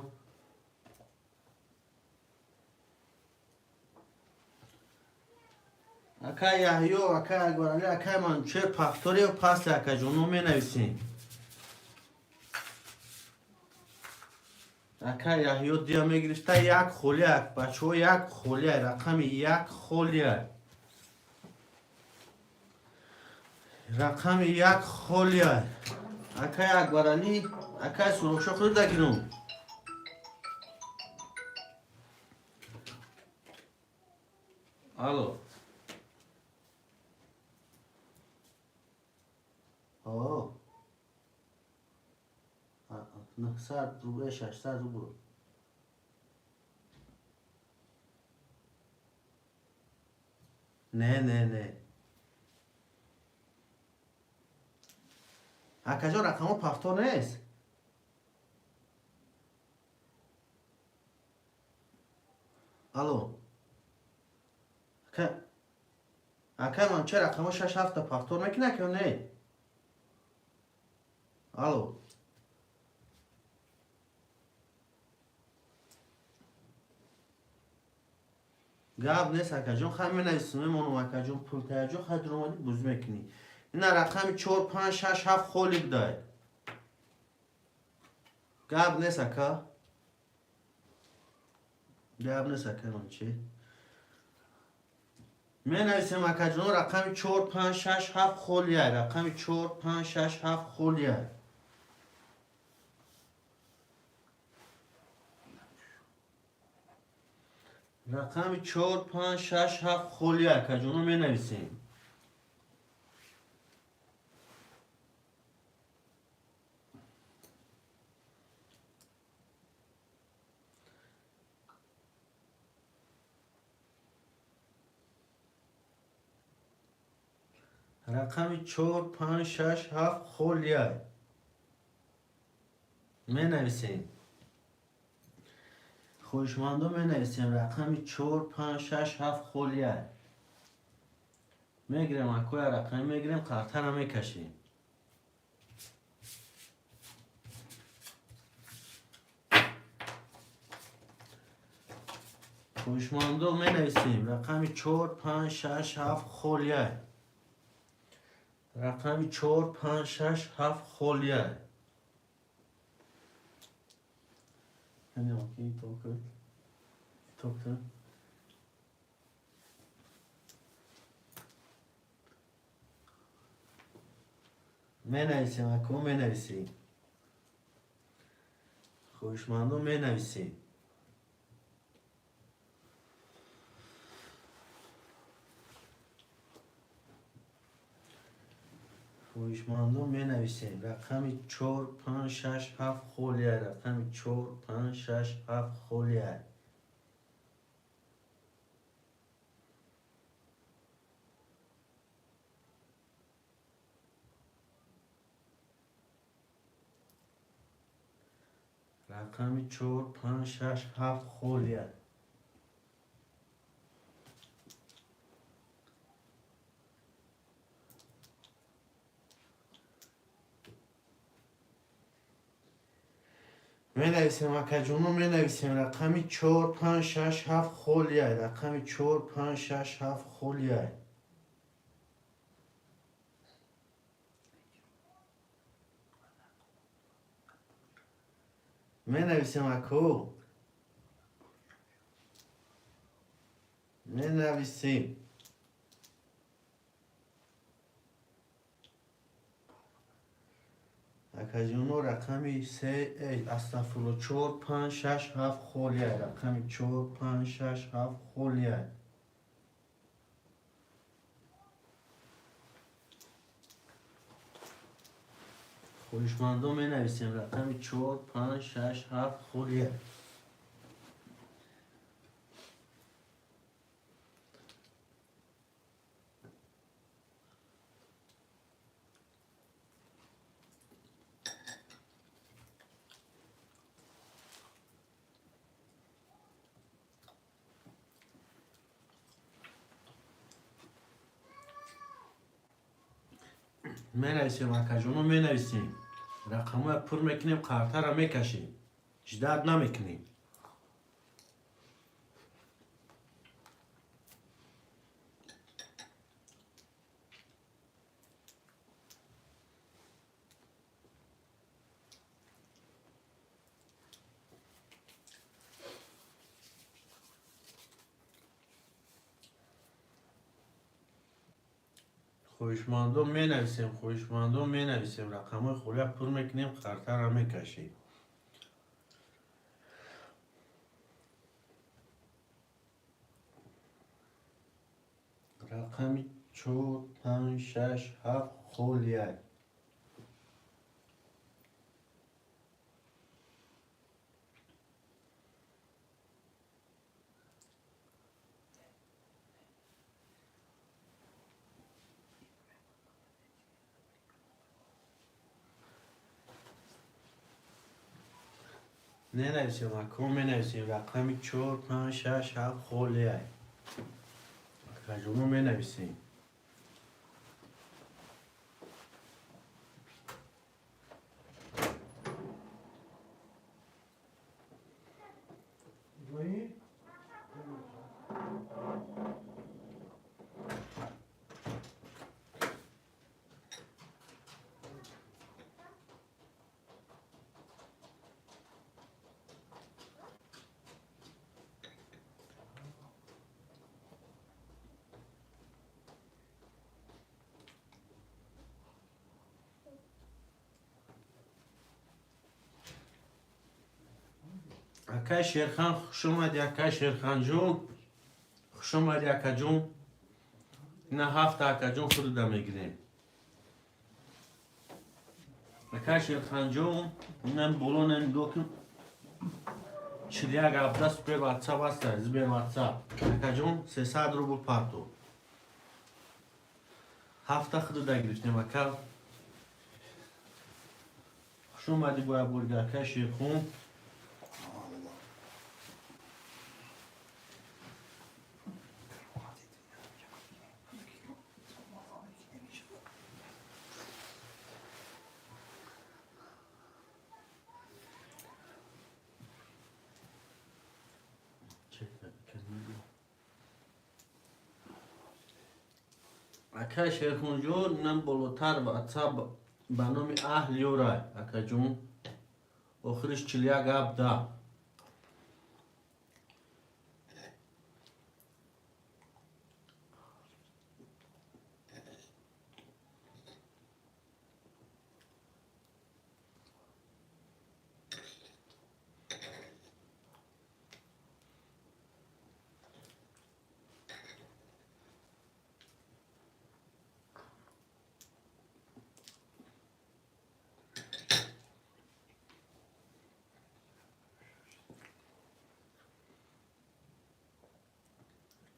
Акаи Яҳё, акаи Акбаралӣ, акаи Манучер, повтори пасли, акаҷоно, менависем. Ака Яҳё дия мегирифта, як холия, бачаҳо, як холия, рақами 1 холия, рақами 1 холия. Акаи Акбаралӣ, акаи Суробшо, худда гирум. Алло. О. 900 рубля, 600 рубл. Не, не, не. Акаҷон, рақамҳо повтор нест? Алло. Ака, акай Манучер, рақамҳо шаш ҳафта повтор мекунад ё не? Алло. Гап нест, акаҷон, хай менависем, мемонам, акаҷон, пул таяҷон, хай дуромадӣ бузӣ мекунӣ. Ина рақами чор, панҷ, шаш, ҳафт холӣ будай. Гап нест, ака. Гап нест, ака Манучер. Менависем, акаҷон, рақами чор, панҷ, шаш, ҳафт холия, рақами чор, панҷ, шаш, ҳафт холия. Рақами чор, панҷ, шаш, ҳафт холия, акаҷоно, менависем. Рақами чор, панҷ, шаш, ҳафт холия. Менависем. Хоҳишмандо, менависем, рақами чор, панҷ, шаш, ҳафт холия. Мегирем, акоя, рақами мегирем, қартара мекашем. Хоҳишмандо, менависем, рақами чор, панҷ, шаш, ҳафт холия. Рақами чор, панҷ, шаш, ҳафт холия. Яъне, окей, тока. Тока. Менависем, ако менависем. Хоҳишмандо, менависем. Хоҳишмандо, менависем. Рақами чор, панҷ, шаш, ҳафт холия. Рақами чор, панҷ, шаш, ҳафт холия. Рақами чор, панҷ, шаш, ҳафт холия. Менависем, акаҷоно, менависем рақами чор, панҷ, шаш, ҳафт холияй. Рақами чор, панҷ, шаш, ҳафт холияй. Менависем, ако, менависем. Акаҷоно, рақами се, астағфирулло, чор, панҷ, шаш, ҳафт холияй. Рақами чор, панҷ, шаш, ҳафт холияй. Хоҳишмандон, менависем рақами чор, панҷ, шаш, ҳафт холияй. Менависем, акаҷоно, менависем. Рақамҳоя пур мекунем, қартара мекашем, ждать намекунем. Хоҳишмандон, менависем. Хоҳишмандон, менависем. Рақамҳои холия пур мекунем, қартара мекашем. Рақами чор, панҷ, шаш, ҳафт холияй. Менависем, ако, менависем. Рақами чор, панҷ, шаш, ҳафт холияй. Акаҷоно, менависем. Акай Шерхан, хушомадӣ. Акай Шерханҷон, хушомадӣ, акаҷон. Ина ҳафта, акаҷон, худуда мегирем. Акай Шерханҷон, инам боло нигоҳ кун. 41 ҳафта супер ватсап аста, сбер ватсап. Акаҷон, 300 рубл парто. Ҳафта худуда гирифтем, ака. Хушомадӣ бо як борга, акай Шерхон. Акай Шерхонҷон, инам болотар ватсап ба номи аҳл ёрай, акаҷон. Охириш 41 ҳабда.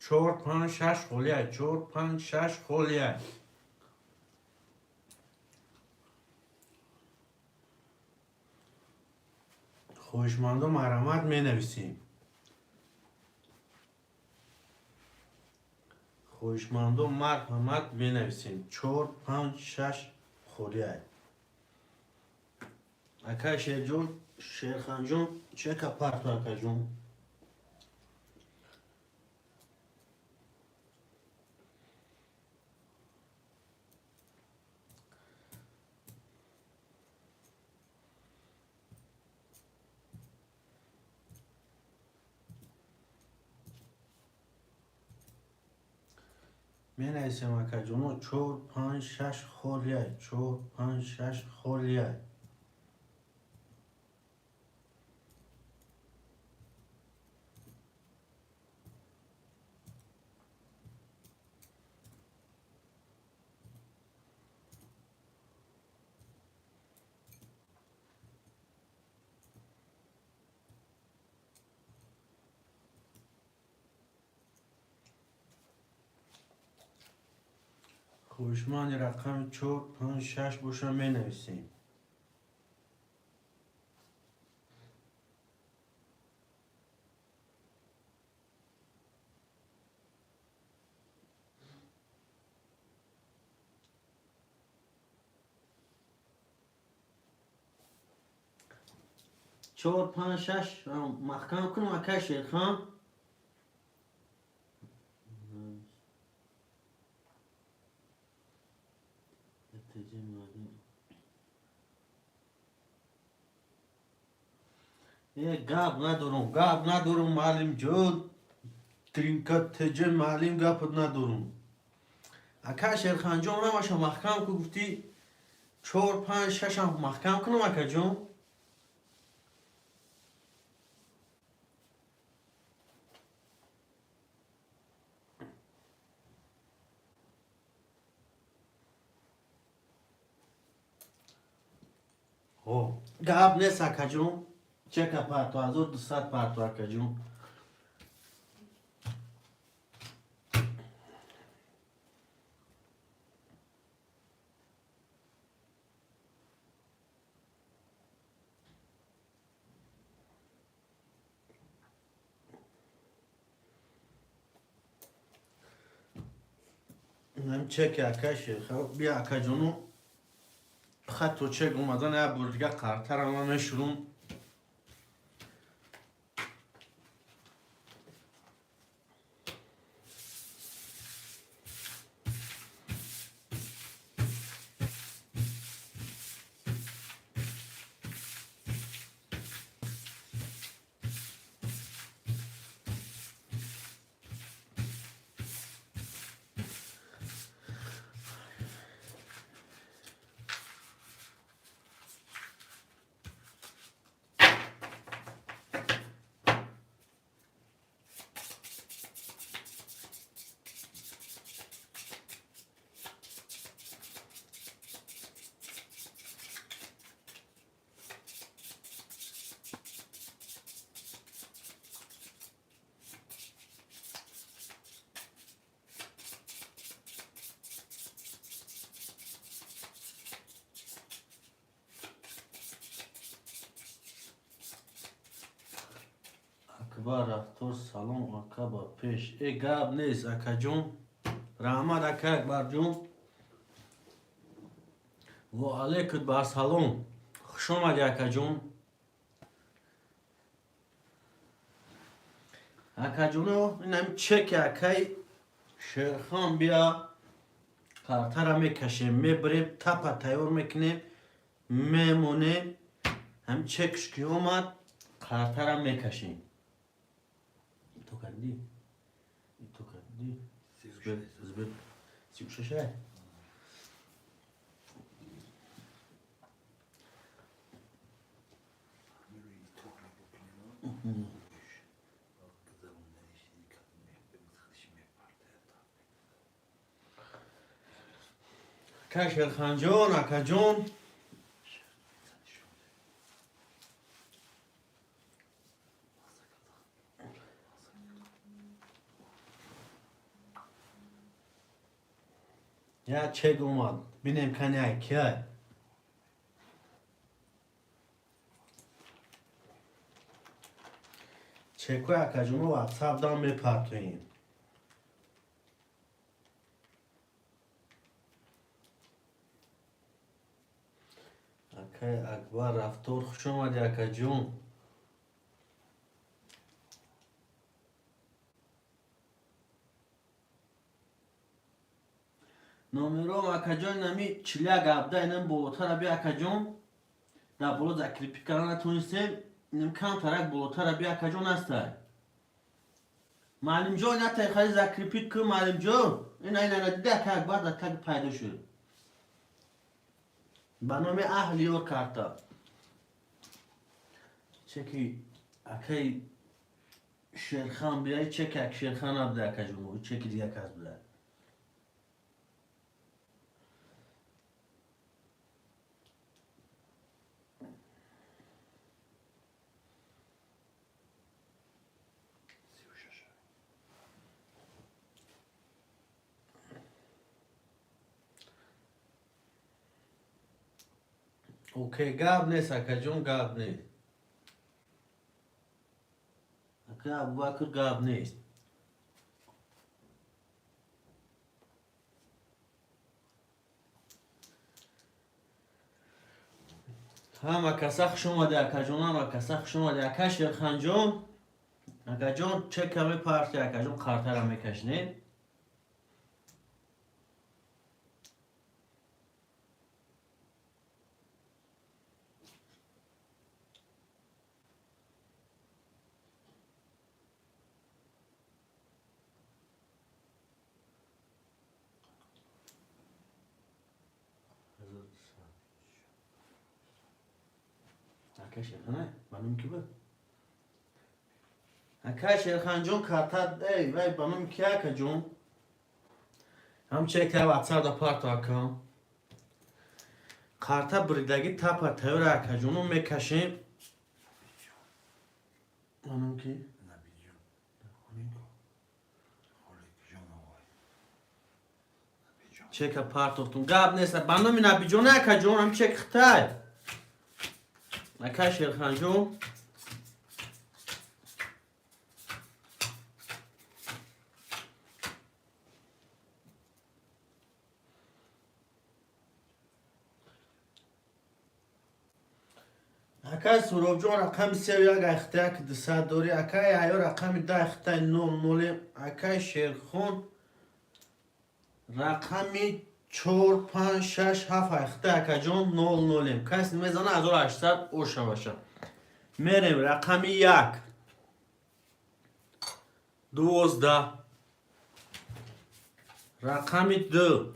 Чор, панҷ, шаш холияй. Чор, панҷ, шаш холияй. Хоҳишмандо, марҳамат, менависем. Хоҳишмандо, марҳамат, менависем. Чор, панҷ, шаш холияй. Акай Шерҷон, Шерханҷон, чека парту, акаҷон. Менависем, акаҷоно, чор, панҷ, шаш холияй, чор, панҷ, шаш холияй. Хоҳишманди рақами чор, панҷ, шаш боша, менависем. Чор, панҷ, шаш маҳкам кунам, акай Шерхан. Е, гап надорум, гап надорум, муаллимҷон. Тринка тж, муаллим, гапат надорум. Ака Шерханҷон, ҳамаша маҳкам ку гуфтӣ, чор, панҷ, шашам маҳкам кунам, акаҷон. Гап нест, акаҷон. Чека парту, 1200 парту, акаҷон. Инам чеки ака Шерха. Бия, акаҷону, хатто чек омадан, як бор дига қартарама мешурум. Акбар рафтор, салом, ака, ба пеш. Э, гап нест, акаҷон, раҳмат, ака Акбарҷон. Во алейкум бар салом, хушомадӣ, акаҷон. Акаҷоно, инам чеки акай Шерхон. Бия, картара мекашем, мебарем, тапа тайёр мекунем, мемонем. Ҳам чекш ки омад, картара мекашем. То кардӣ, то кардӣ, 36-ай. Ака Шерханҷон, акаҷон. Я чек омад, бинем, каняй кияй. Чекои акаҷоно ватсап дам мепартоем. Акай Акбар Рафтор, хуш омадӣ, акаҷон. Номером, акаҷон, нами 41 17, инам болотара би, акаҷон. Дар боло закрепить карда натонистем, инам камтарак болотара би, акаҷон, ҳастай. Маълимҷон, натай хари закрепить кун, маълимҷон. Ина, ина, ина, дида, ака Акбар дар таги пайдо шуд. Ба номи Аҳлиёр карта. Чеки акай Шерхан бияй, чеки ак Шерхан набуда, акаҷон, чеки дига кас буда. 36. Окей, гап нест, акаҷон, гап нест. Ака Абубакр, гап нест. Ҳама каса хуш омаде, акаҷон, ҳама каса хуш омаде. Ака Шерханҷон, акаҷон, чека мепарти, акаҷон, қартара мекашнем. Ака Шерхан, ба номи ки буд? Ака Шерханҷон, карта, эй, вай ба номи ки, акаҷон? Ҳам чека ватсап да парто, акам. Карта буридагӣ тапа тайёра, акаҷоно, мекашем. Ба номи ки? Набиҷон. Хулинко. Холикҷоновой. Набиҷон. Чека партохтум. Гап нест. Ба номи Набиҷон, акаҷон, ҳам чек хитай. Ака Шерханҷон. Акай Суробҷон, рақами сею як айхтаяк 200 дорӣ. Акай Айё, рақами 10 айхтай нол ноле. Акай Шерхон, рақами чор, панҷ, шаш, ҳафт айхтай, акаҷон, нол нолем. Кас мезана, 1800 ошаваша. Мерем, рақами 1 12, рақами 2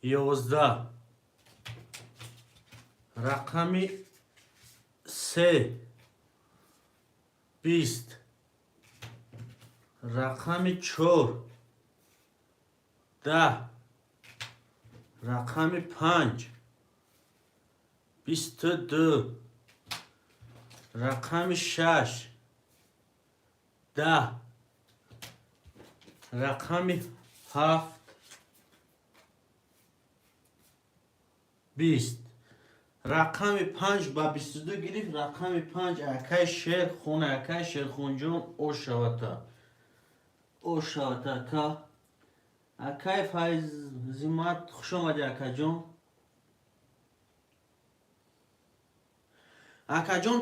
11, рақами 3 20, рақами 4 10, рақами 5 22, рақами 6 10, рақами 7 20. Рақами 5 ба 22 гирифт. Рақами 5 акай Шерхон, акай Шерхонҷон, ошавата. Ошавата, ака. Акай Файзимат, хуш омадӣ, акаҷон. Акаҷон,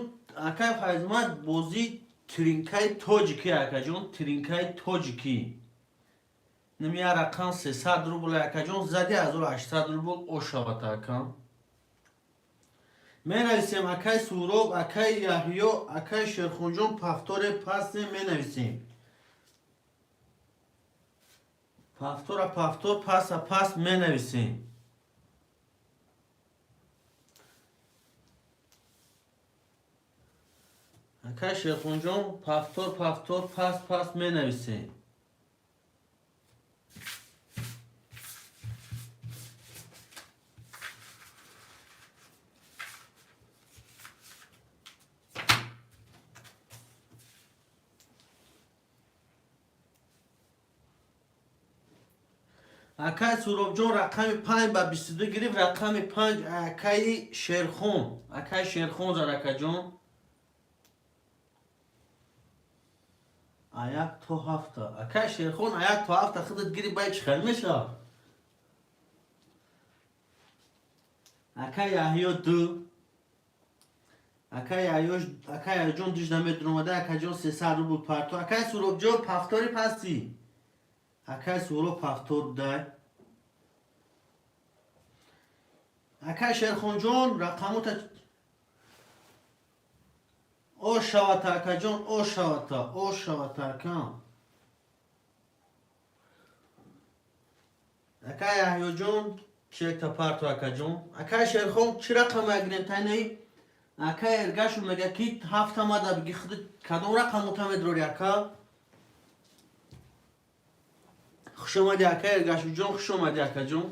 акай Файзимат, бозии тринкаи тоҷикӣ, акаҷон, тринкаи тоҷикӣ. Ним як рақам 300 рубл, акаҷон, зади, 1800 рубл ошавата, акам. Менависем, акай Суроб, акай Яҳё, акай Шерхунҷон, повторе пасне менависем. Повтора повтор, паса пас менависем. Акай Шерхунҷон, повтор, повтор, пас, пас менависем. Акай Суробҷон, рақами 5 ба 22 гирифт. Рақами 5 акаи Шерхон, акаи Шерхон зад, акаҷон. А як то ҳафта, акаи Шерхон, а як то ҳафта худат гирифт, бай чӣ хел мешавад? Акай Яҳё 2. Акай Яҳёҷон дижда медуромада, акаҷон 300 рубл парто. Акай Суробҷон пафтори пасти. Акай Суроб пафтор дай. Акай Шерхонҷон рақамота о шавата, акаҷон, о шавата, о шавата, акам. Акай Яҳёҷон чекта парто, акаҷон. Акай Шерхон чӣ рақам мегирем тайнаи? Акай Эргашу мега ки ҳафта мада биги худ кадом рақамота медрори, ака? Хуш омадӣ, акай Эргашуҷон, хуш омадӣ, акаҷон.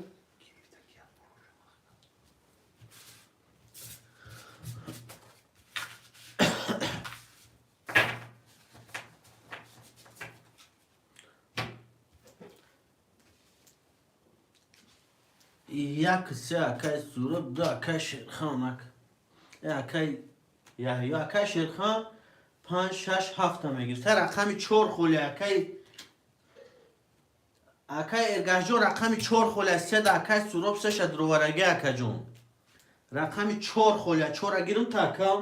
Як се акай Суроб, ду акай Шерхан, акай Яҳё, акай Шерхан 5, 6, 7 мегирифт. Та рақами 4 холи акай Эргашҷон рақами 4 холи аст. Седа акай Суроб сеша дуровараги, акаҷон. Рақами 4 холи, 4 гирим та акам.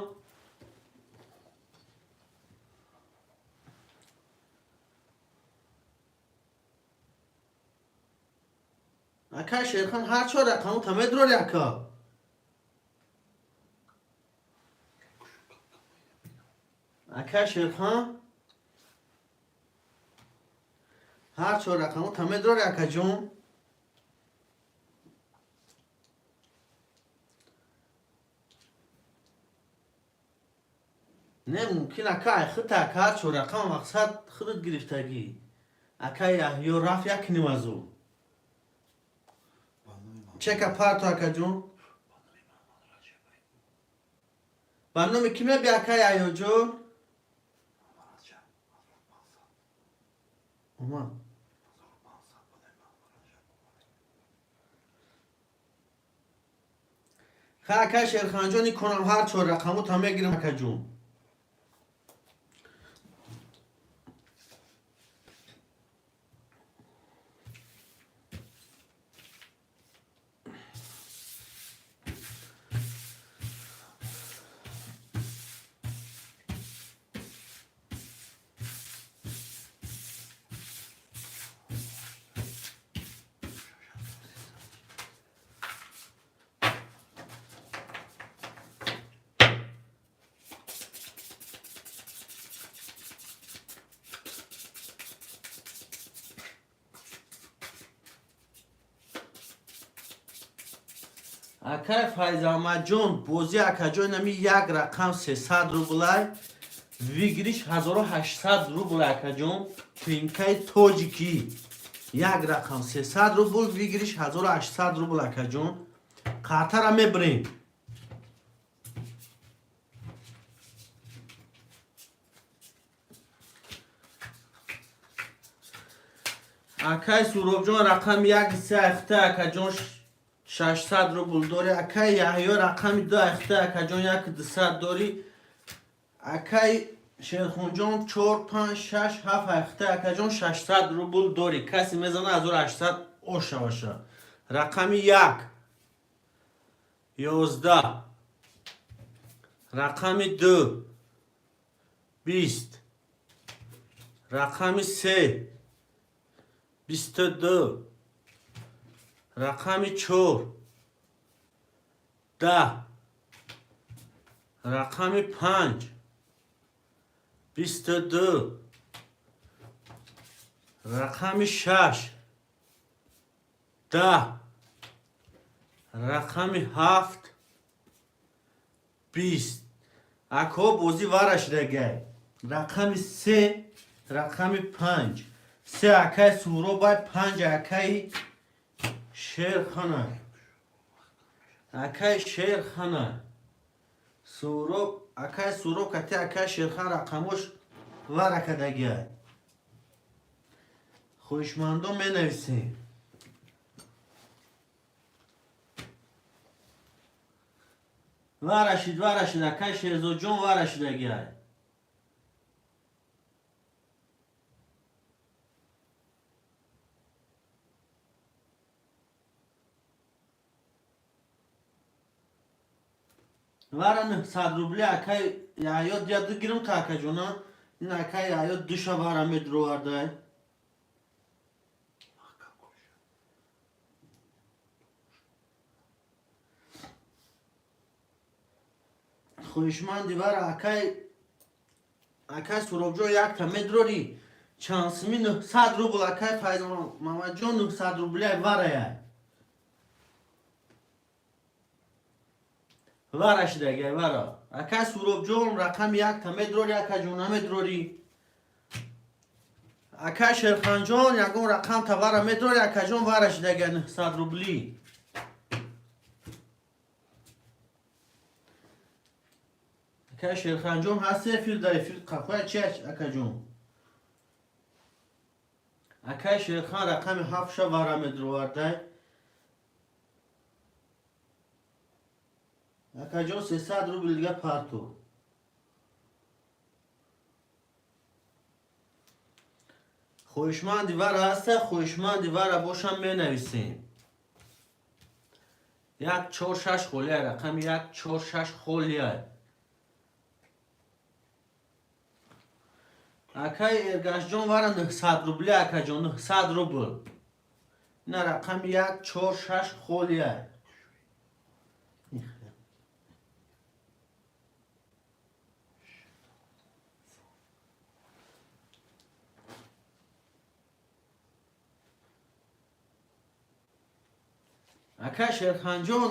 Акай Шерхан ҳар чор рақаму та медрори, ака. Акай Шерхан ҳар чор рақаму та медрори, акаҷон. Не мумкин, ака, ай худ ака ҳар чор рақам мақсад худат гирифтагӣ. Акай Яҳё рафт як ним аз ӯ. Чека парто, акаҷон. Ба номи кӣ меби, акай Яҳёҷон? Омад. Ха, акай Шерханҷон, иконам ҳар чор рақаму та мегирам, акаҷон. Акай Файзамаҷон, бозӣ, акаҷон, ами як рақам 300 рублай, выигрыш 1800 рубл, акаҷон, тринкаи тоҷикӣ. Як рақам 300 рубл, выигрыш 1800 рубл, акаҷон. Қартара мебирем. Акай Суробҷон рақами як се ахта, акаҷон, 600 рубл дори. Акай Яҳё рақами 2 ахта, акаҷон, 1200 дори. Акай Шерхунҷон 4, 5, 6, 7 ахта, акаҷон, 600 рубл дори. Касе мезана 1800 ошаваша. Рақами 1 11, рақами 2 20, рақами 3 22, рақами 4 10, рақами 5 22, рақами 6 10, рақами 7 20. Акҳо бозӣ вара шидагай. Рақами 3, рақами 5. 3 акай Суҳробай, 5 акаи Шерхана. Акай Шерхана. Суҳроб, акай Суҳроб кати акай Шерхан рақамош вара кадагай. Хоҳишмандон менависем. Варашид, варашид, акай Шерзоджон варашидагай. Вара 900 рубли акай яёд я дигирим ка акаҷона. Ин акай яёд душа вара медровардай. Хоҳишманди вара акай Суробҷон якта медрорӣ. Чанд сими 900 рубл акай Файзмамаҷон 900 рубли варая. Вара шидагай вара. Акай Суробҷон рақами якта медрорӣ, акаҷон намедрорӣ. Акай Шерханҷон ягон рақам та вара медрорӣ, акаҷон вара шидагай 900 рубли. Акай Шерханҷон ҳаст эфир дар эфир қафоя чи акаҷон? Акай Шерхан рақами ҳафтша вара медровардай. Акаҷон 300 рубл дига парту. Хоҳишманди вара ҳаста, хоҳишманди вара бошам менависем. 1 4 6 холия, рақами 1 4 6 холия. Акай Эргашҷон вара 900 рубли, акаҷон 900 рубл. Ина рақами 1 4 6 холия. Акай Шерханҷон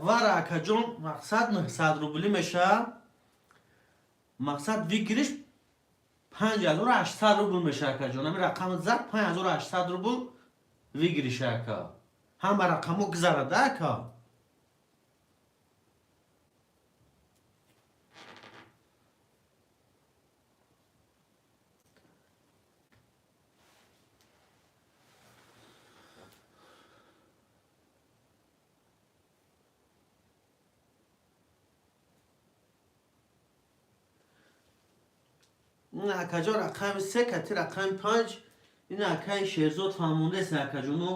вара акаҷон мақсад 900 рубли меша. Мақсад выигрыш 5800 рубл меша акаҷон. Ами рақами зад 5800 рубл выигрыш ака. Ҳама рақамо гузарада ака. Ин акаҷон рақами се кати рақами панҷ. Ин акаи Шерзод фаҳмондаест акаҷоно.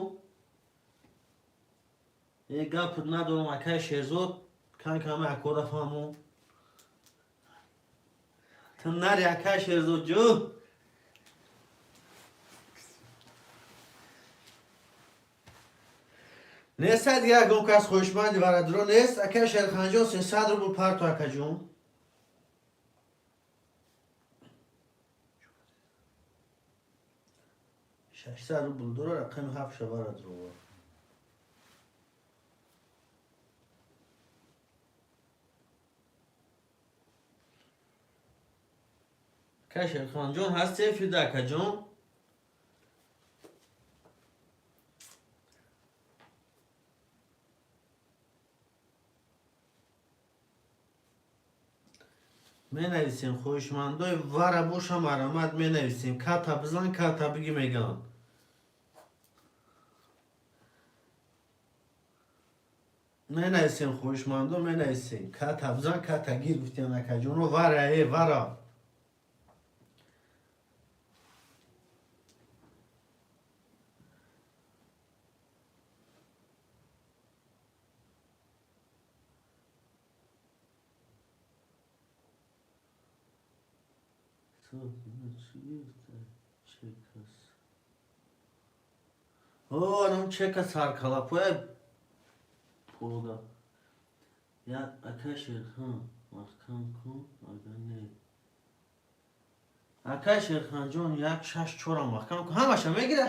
Е гап надорам акаи Шерзод, кан кама акора фаҳмон. Ту нари акаи Шерзод ҷу. Нест дигар ягон кас хоҳишманди варадро нест. Акаи Шерханҷон 300 рубл парту акаҷон. 600 рубл дора рақами ҳафт шавара дрова. Акаи Шерханҷон ҳасте фида акаҷон? Менависем хоҳишмандои вара боша марамат менависем. Ката бизан, ката биги меган. Менависем хоҳишмандо менависем. Ката бизан, ката гир гуфтем акаҷоно вара е вара. О, анам чека саркалапоя полга. Я акай Шерхан маҳкам кун, агар не. Акай Шерханҷон 1 6 4 маҳкам кун, ҳамаша мегира.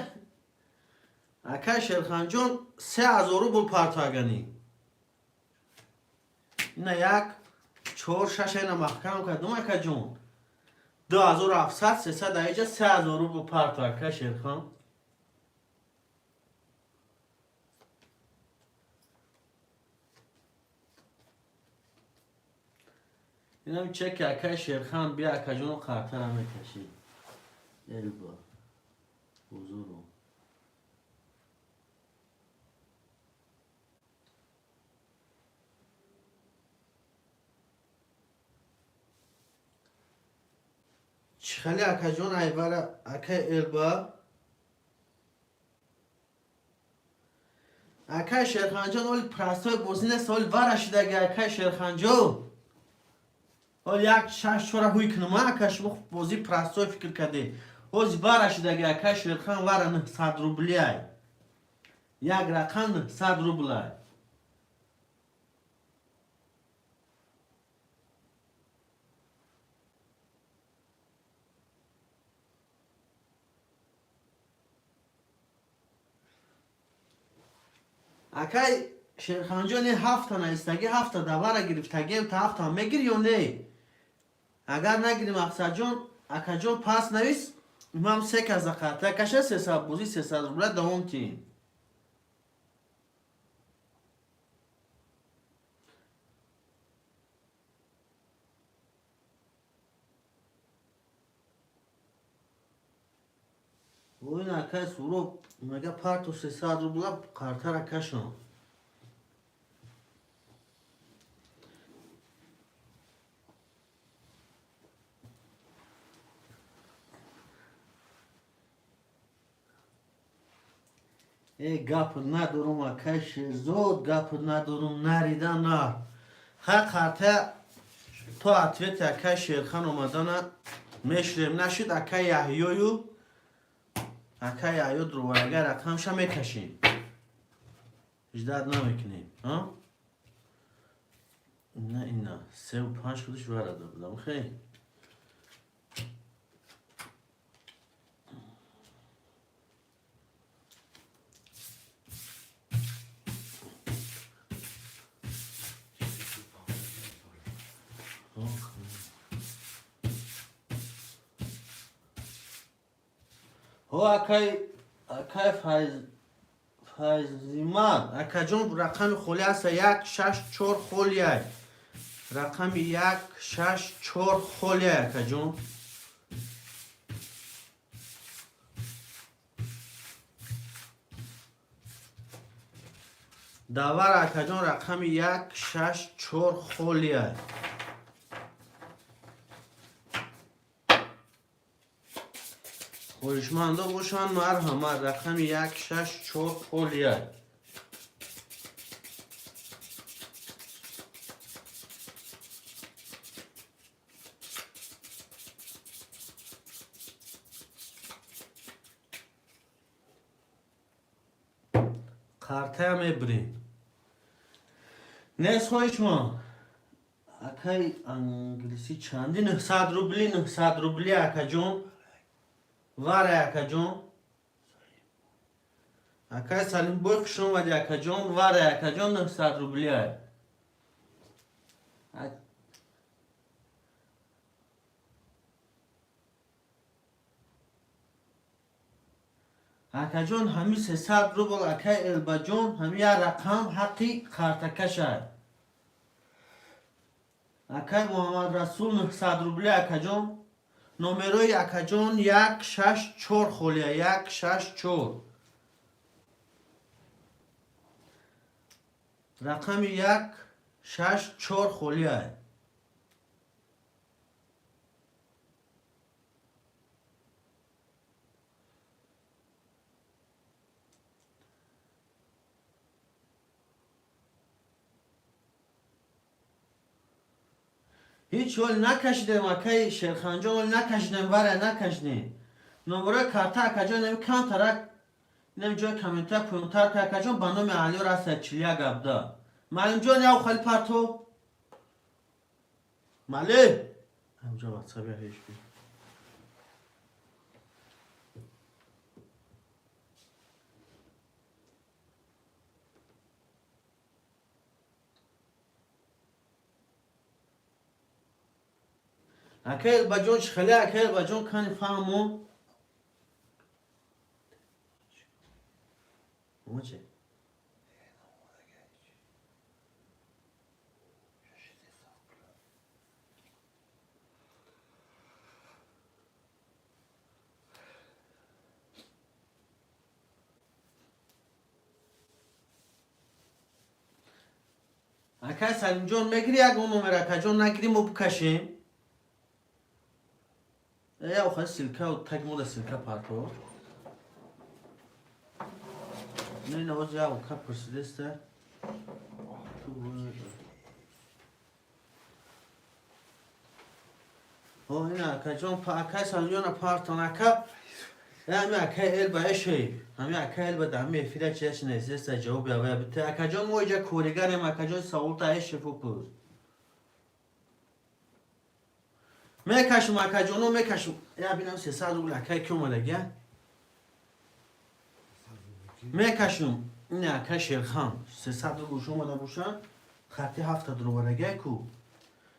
Акай Шерханҷон 3000 рубл парту аганӣ. Ина 1 4 6 ина маҳкам кардум акаҷон. 2700 300 аиҷа 3000 рубл парту акай Шерхан. Инам чеки акай Шерхан бия акаҷоно қартара мекашӣ. Элба. Ҳузуру. Чӣ хеле акаҷон айвара акай Элба. Акай Шерханҷон, оли простой бозӣ нест, оли вара шидаги, акай Шерханҷон. Оли як шаш чора ҳуй кунам, ака, шумо бозӣ простой фикр кардед. Ҳози вара шидаги, акай Шерхан, вара 900 рублиай. Як рақам 900 рублай. Акай Шерханҷон, ин ҳафта наистагӣ, ҳафта давара гирифтагием, та ҳафта мегир ё не? Агар нагирӣ, Мақсадҷон, акаҷон, пас навис, ман се каза қарта каша, 300 бозӣ, 300 рубла давом тиҳем. Ин акай Суроб мега, парту 300 рубла қартара кашон. Э, гап надорум, акай Шерзод, гап надорум, нарида нар. Ха, қарта то ответи акай Шерхан омадана меширем, нашуд, акай Яҳёю, акай Яҳё дурварага рақамша мекашем. Ждать намекунем. А? На ина, севу панҷ худиш варада будам, хей. Ҳо, акай Файзимад, акаҷон, рақами холи аста, як шаш чор холиай. Рақами як шаш чор холиай, акаҷон. Давар, акаҷон, рақами як шаш чор холиай. Хоҳишмандо бошанд, марҳамат, рақами як шаш чор холиай. Қартая мебирем. Нест хоҳишмон. Акай англисӣ чанди? 900 рубли, 900 рубли, акаҷон. Вара, акаҷон. Акай Салимбой, хуш омадӣ, акаҷон. Вара, акаҷон, 900 рубли ай. Акаҷон, ҳами 300 рубл, акай Элбаҷон, ҳами як рақам ҳаққи қартакашай. Акай Муҳаммадрасул, 900 рубли, акаҷон. Номерои, акаҷон, як шаш чор холия, як шаш чор. Рақами як шаш чор холия. Ҳеҷ ҳол накашидем, акай Шерханҷон, ҳол накашидем, вара накашидем. Номерои карта, акаҷон, нами камтарак, инам ҷои комментар пӯёнтар ка, акаҷон, ба номи Алиёр аста, 41 абда. Маълимҷон, яв хали парто. Маълим! Ҳамҷо ватсап я ҳеҷ би. Акай Элбаҷон, чӣ хеле, акай Элбаҷон, кани фаҳмо? Чӣ? 600 рубля. Акай Салимҷон, мегири ягон номер, акаҷон, нагири, мо бикашем. Я охари ссылка, таг мода ссылка парто. Не, на ози я ка пурсидеста. О, ина акаҷон, акай Салимҷон партон ака. Ами акай Элба эшей. Ами акай Элба да ами эфира чеш несеста ҷавоб ява бите. Акаҷон мо иҷа коригарем, акаҷон саволта эше пупуз. Мекашум акаҷоно мекашум. Я бинам 300 рубл акай ки омадагия? Мекашум. Ин акай Шерхан 300 рубл омада бошад, хати 7 дроварагия ку.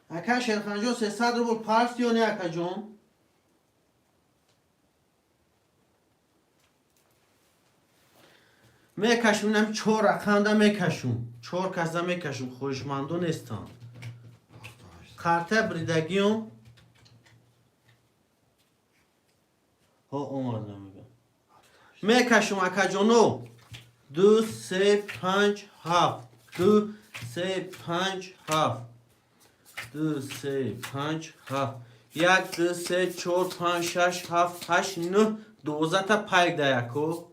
Акай Шерханҷон 300 рубл парст ё не акаҷон? Мекашум, инам чор рақамда мекашум. Чор касда мекашум, хоҳишмандо нестанд. Қарта бридагиём. Ҳо омад намегам. Мекашум акаҷоно. 2 3 5 7. 2 3 5 7. 2 3 5 7. 1 2 3 4 5 6 7 8 9 12 та пайк да яко.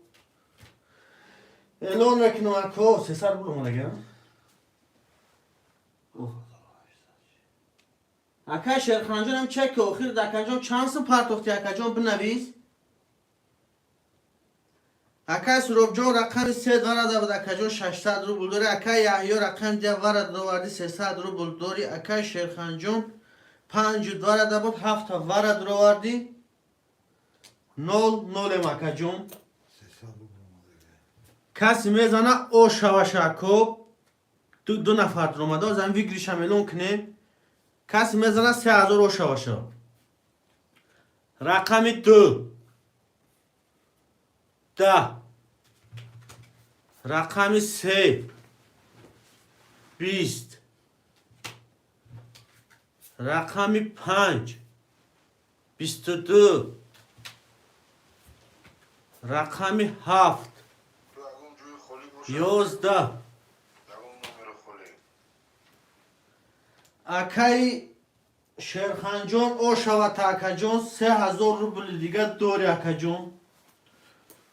Эълон мекунам ако, 300 рубл омадага. Акай Шерханҷон ҳам чеки охир даканҷон чанд сум партохти акаҷон бинавис. Акай Суробҷон рақами се варада буд акаҷон 600 рубл дори. Акай Яҳё рақами дия варада доварди 300 рубл дори. Акай Шерханҷон панҷу варада буд ҳафта варад доварди. Нол нолем акаҷон. Каси мезана ошаваша ако. Ду нафар омада озам вигришам эълон кунем. Каси мезана 3000 ошаваша. Рақами ду. 10. Рақами се. 20. Рақами панҷ. 22. Рақами ҳафт. 11. Акаи Шерханҷон ошавата акаҷон 3000 рубли дига дори акаҷон.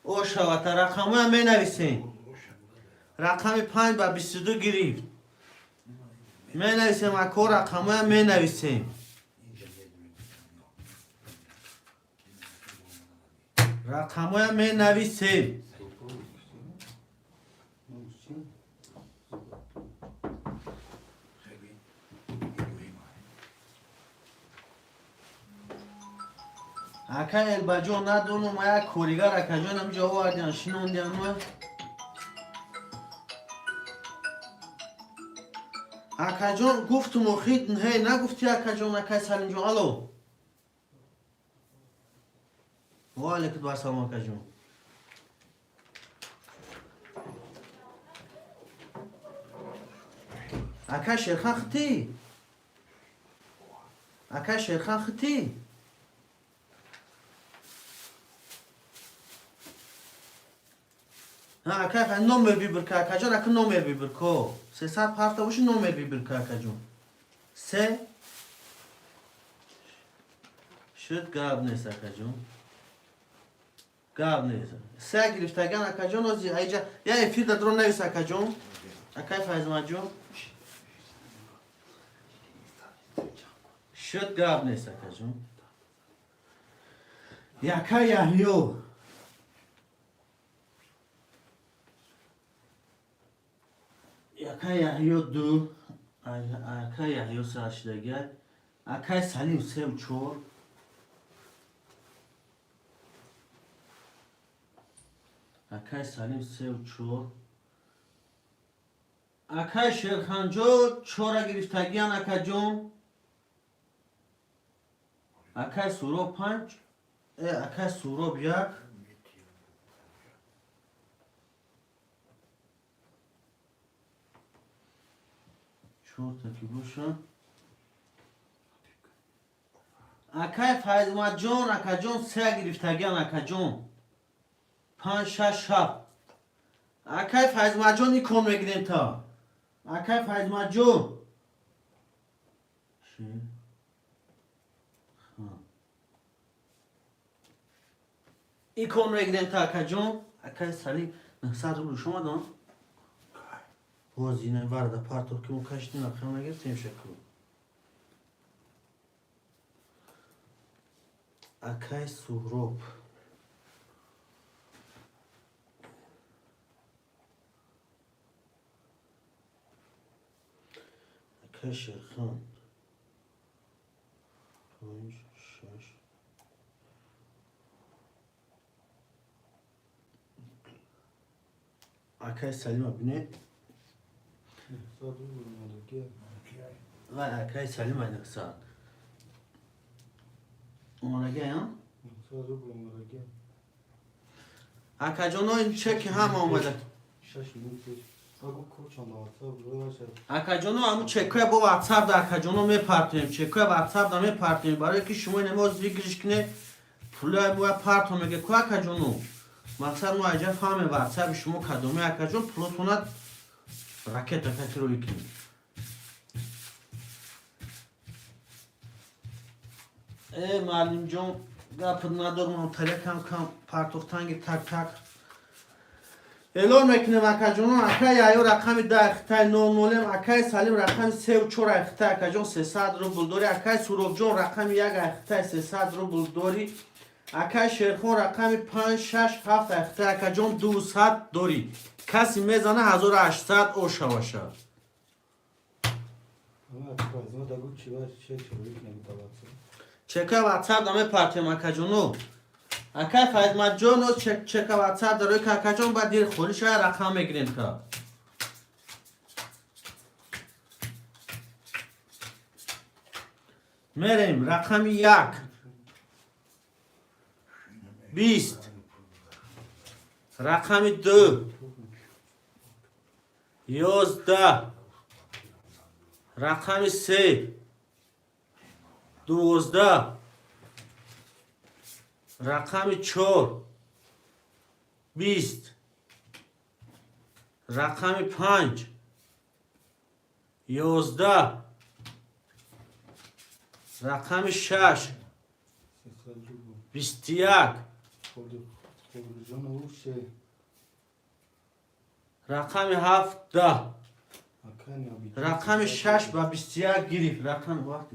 Ошавата рақамоя менависем. Рақами панҷ ба 22 гирифт. Менависем ако рақамоя менависем. Рақамоя менависем. Ака Элбаҷон надонум, як коригар акаҷон ҳамҷо овардиан, шинондиан ма. Акаҷон гуфтум охир, ҳей нагуфти акаҷон, акай Салимҷон, алло. Ва алайкум ассалом акаҷон. Ака Шерхан хити? Ака Шерхан хити? Ака номер бибир ка акаҷон, ака номер бибир ко. 300 парта боши номер бибир ка акаҷон. Се шуд гап нест акаҷон. Гап нест. Се гирифтаган акаҷон ози айҷа я эфир да дро навис акаҷон. Акай Файзмаҷон. Шуд гап нест акаҷон. Яка Яҳё. Акай Яҳё ду, акай Яҳё саршидага, акай Салим сев чор. Акай Салим сев чор. Акай Шерханҷо чора гирифтагиян акаҷон. Акай Суроб панҷ, акай Суроб як. Чорта ки боша. Акай Файзмаҷон, акаҷон се гирифтагиян акаҷон. 5 6 7. Акай Файзмаҷон икон мегирем та. Акай Файзмаҷон. Икон мегирем та акаҷон. Акай Салим 900 рубл шумо дон? Боз ина варда партов ки мо кашидем, рақам нагирифтем шакл. Акай Суҳроб. Акай Шерхан. 5, 6. Акай Салима бине. 900 рубл омадагия. Вай, акай Салима 900. Омадагия? 900 рубл омадагия. Акаҷоно, ин чеки ҳама омада. 6 минут. Агу кор чанд WhatsApp рӯяша. Акаҷоно, ҳамун чекоя бо WhatsApp да, акаҷоно, мепартоем. Чекоя WhatsApp да мепартоем. Барое ки шумо инамоз выигрыш кине, пулоя боя парто меге ку, акаҷоно. Мақсад, мо аҷа фаҳмем WhatsApp шумо кадоме, акаҷон, пулотона ракета кати рӯй кунем. Э, муаллимҷон, гап надорам, таря кам кам партофтанги так так. Эълон мекунем, акаҷонон: акай Яё рақами 10 хитай нол нолем, акай Салим рақами севу чор хитай, акаҷон, 300 рубл дорӣ, акай Суробҷон рақами 1 хитай 300 рубл дорӣ, акай Шерхон рақами панҷ, шаш, ҳафт хитай, акаҷон, 200 дорӣ. Касе мезана, 1800 ошаваша. Ама файзма дагу чи ва чек рӯй кунем да WhatsApp. Чека WhatsApp да мепартем, акаҷоно. Акай Файзмаҷон, чека WhatsApp да рӯй, акаҷон, ба дир холӣ шава, рақам мегирем та. Мерем, рақами 1, 20, рақами 2, 11, рақами 3, 12, рақами 4, 20, рақами 5, 11, рақами 6, 300 рубл. 21, Холиҷон ше. рақами 7, 10. Акай Набиҷон. Рақами 6 ба 21 гирифт. Рақами вақт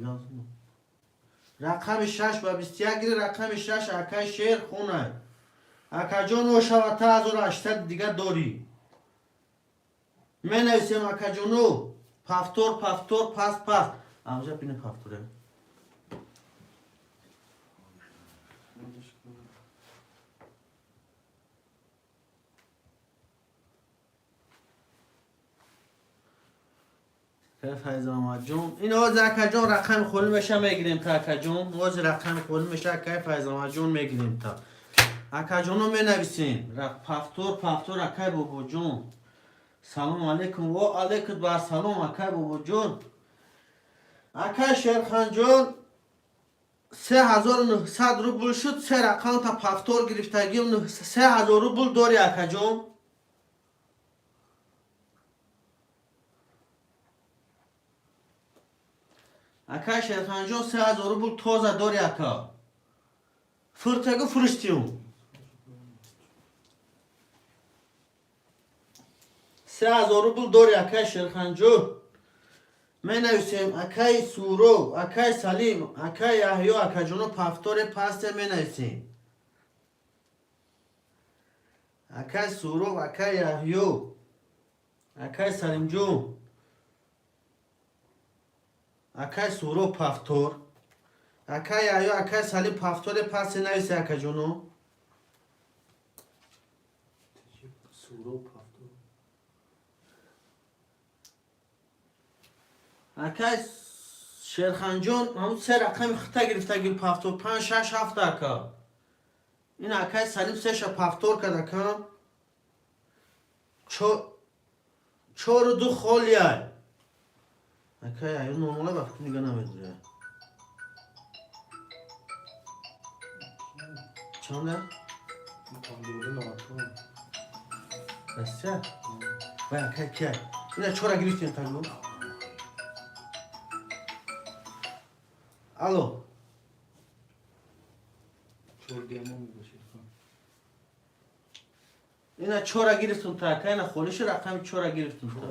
рақами 6 ба 21 гирифт. Рақами 6 акай Шер хунай. Акаҷон, ошава, та 1800 дига дорӣ. Менависем, акаҷоно: повтор, повтор, пас, пас. Амҷа бине, повторе. Файзамаҷон, ин оз, акаҷон, рақами холӣ меша, мегирем та, акаҷон. Оз рақами холӣ меша, акай Файзамаҷон, мегирем та. Акаҷоно, менависем повтор, повтор. Акай Бобоҷон, салом алейкум. Во алейкум бар салом, акай Бобоҷон. Акай Шерханҷон, 3900 рубл шуд. Се рақамта повтор гирифтагим, 3000 рубл дори, акаҷон. Акай Шерханҷон, 3000 рубл тоза дори, ака. Фуртагу фуруштиюм. 3000 рубл дори, акай Шерханҷон. Менависем: акай Суров, акай Салим, акай Яҳё, акаҷоно, повторе пасте менависем. Акай Суров, акай Яҳё, акай Салимҷон, акай Суров повтор, акай Яҳё, акай Салим повторе пасте нависе, акаҷоно. Суров повтор. Акай Шерханҷон, ҳамун се рақами хита гирифтаги повтор, панҷ, шаш, ҳафт, ака. Ин акай Салим сеша повтор кард, ака. Чору ду холияй. Акай аю нормала ба фикр нига намедуря. Чанда? 52 95. Россия? Вай, акай, кия? Ина чора гирифтем таго. Алло. Чор диамон мебошед. Ина чора гирифтум та ака, ина холиши рақами чора гирифтум та.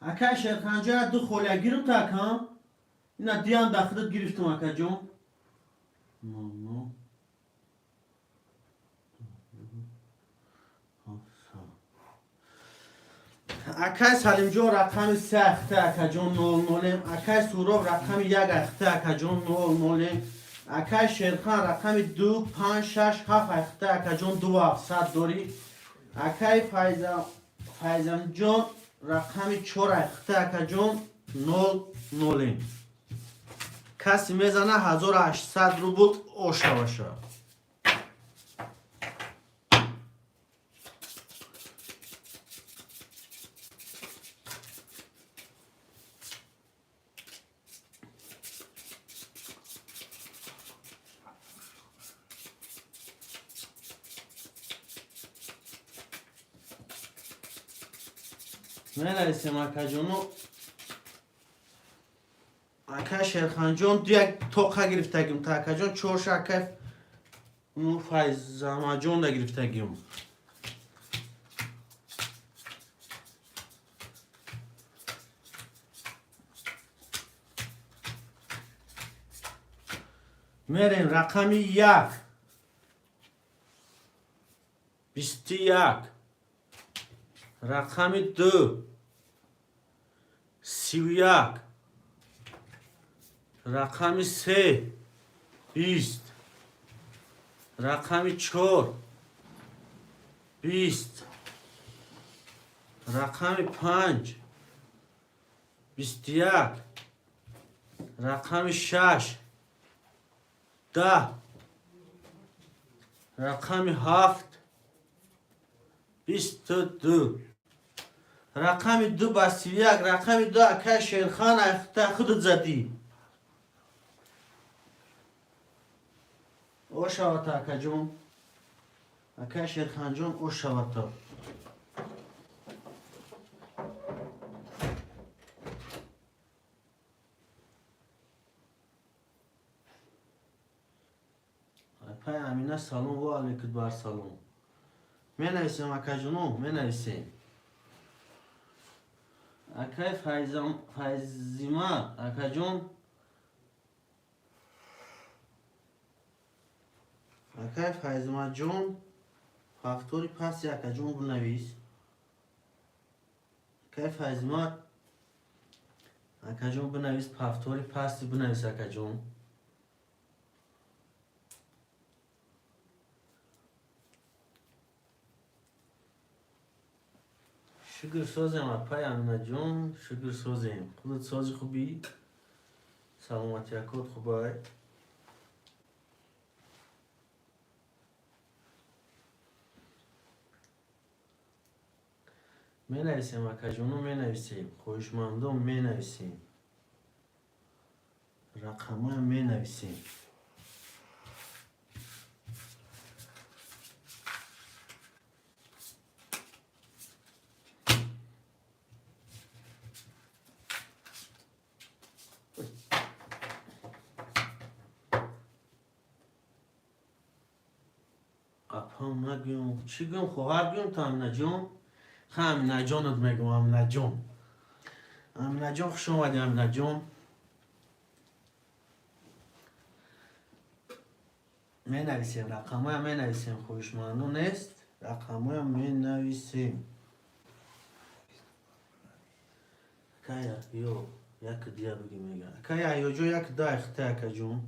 Ака Шерханҷон, ду холия гирифт ака. Ина диам да худат гирифтум акаҷон. 00 Акай Салимҷон рақами се ахта акаҷон 00. Акай Суроб рақами як ахта акаҷон 00. Акай Шерхан рақами 2 5 6 7 ахта акаҷон 2700 дорӣ. Акай Файзамҷон рақами 4 ахта акаҷон 00. Каси мезана 1800 рубл ошаваша. Менависем акаҷону. Ака Шерханҷон ду як тоқа гирифтагим та акаҷон, чорша ака Файзамаҷон да гирифтагим. Мерем рақами як, 21, рақами ду, 31, рақами се, 20, рақами чор, 20, рақами панҷ, 21, рақами шаш, 10, рақами ҳафт, 22, рақами ду ба 31, рақами ду акай Шерхан ахта худат задӣ. Ошавата акаҷон, акай Шерханҷон, ошавата. Апай Амина, салом, ва алейкум бар салом. Менависем акаҷоно, менависем. Акай Файзима акаҷон, акай Файзимаҷон, ҳафтори паси акаҷон бинавис. Акай Файзима акаҷон бинавис, ҳафтори пасти бинавис акаҷон. Шукр созем апай Аминаҷон, шукр созем. Худат сози, хубӣ? Саломати акот хубай? Менависем акаҷоно, менависем. Хоҳишмандон, менависем. Рақамаям менависем. Апам нагӯям, чӣ гӯям, хоҳар гӯям то Аминаҷон? Ха, Аминаҷонат мегӯям, Аминаҷон. Аминаҷон, хуш омадӣ, Аминаҷон. Менависем, рақамоям менависем, хоҳишмандо нест, рақамоям менависем. Акая, ё, як дия биги мега. Акая, ёҷо як да ихта акаҷон.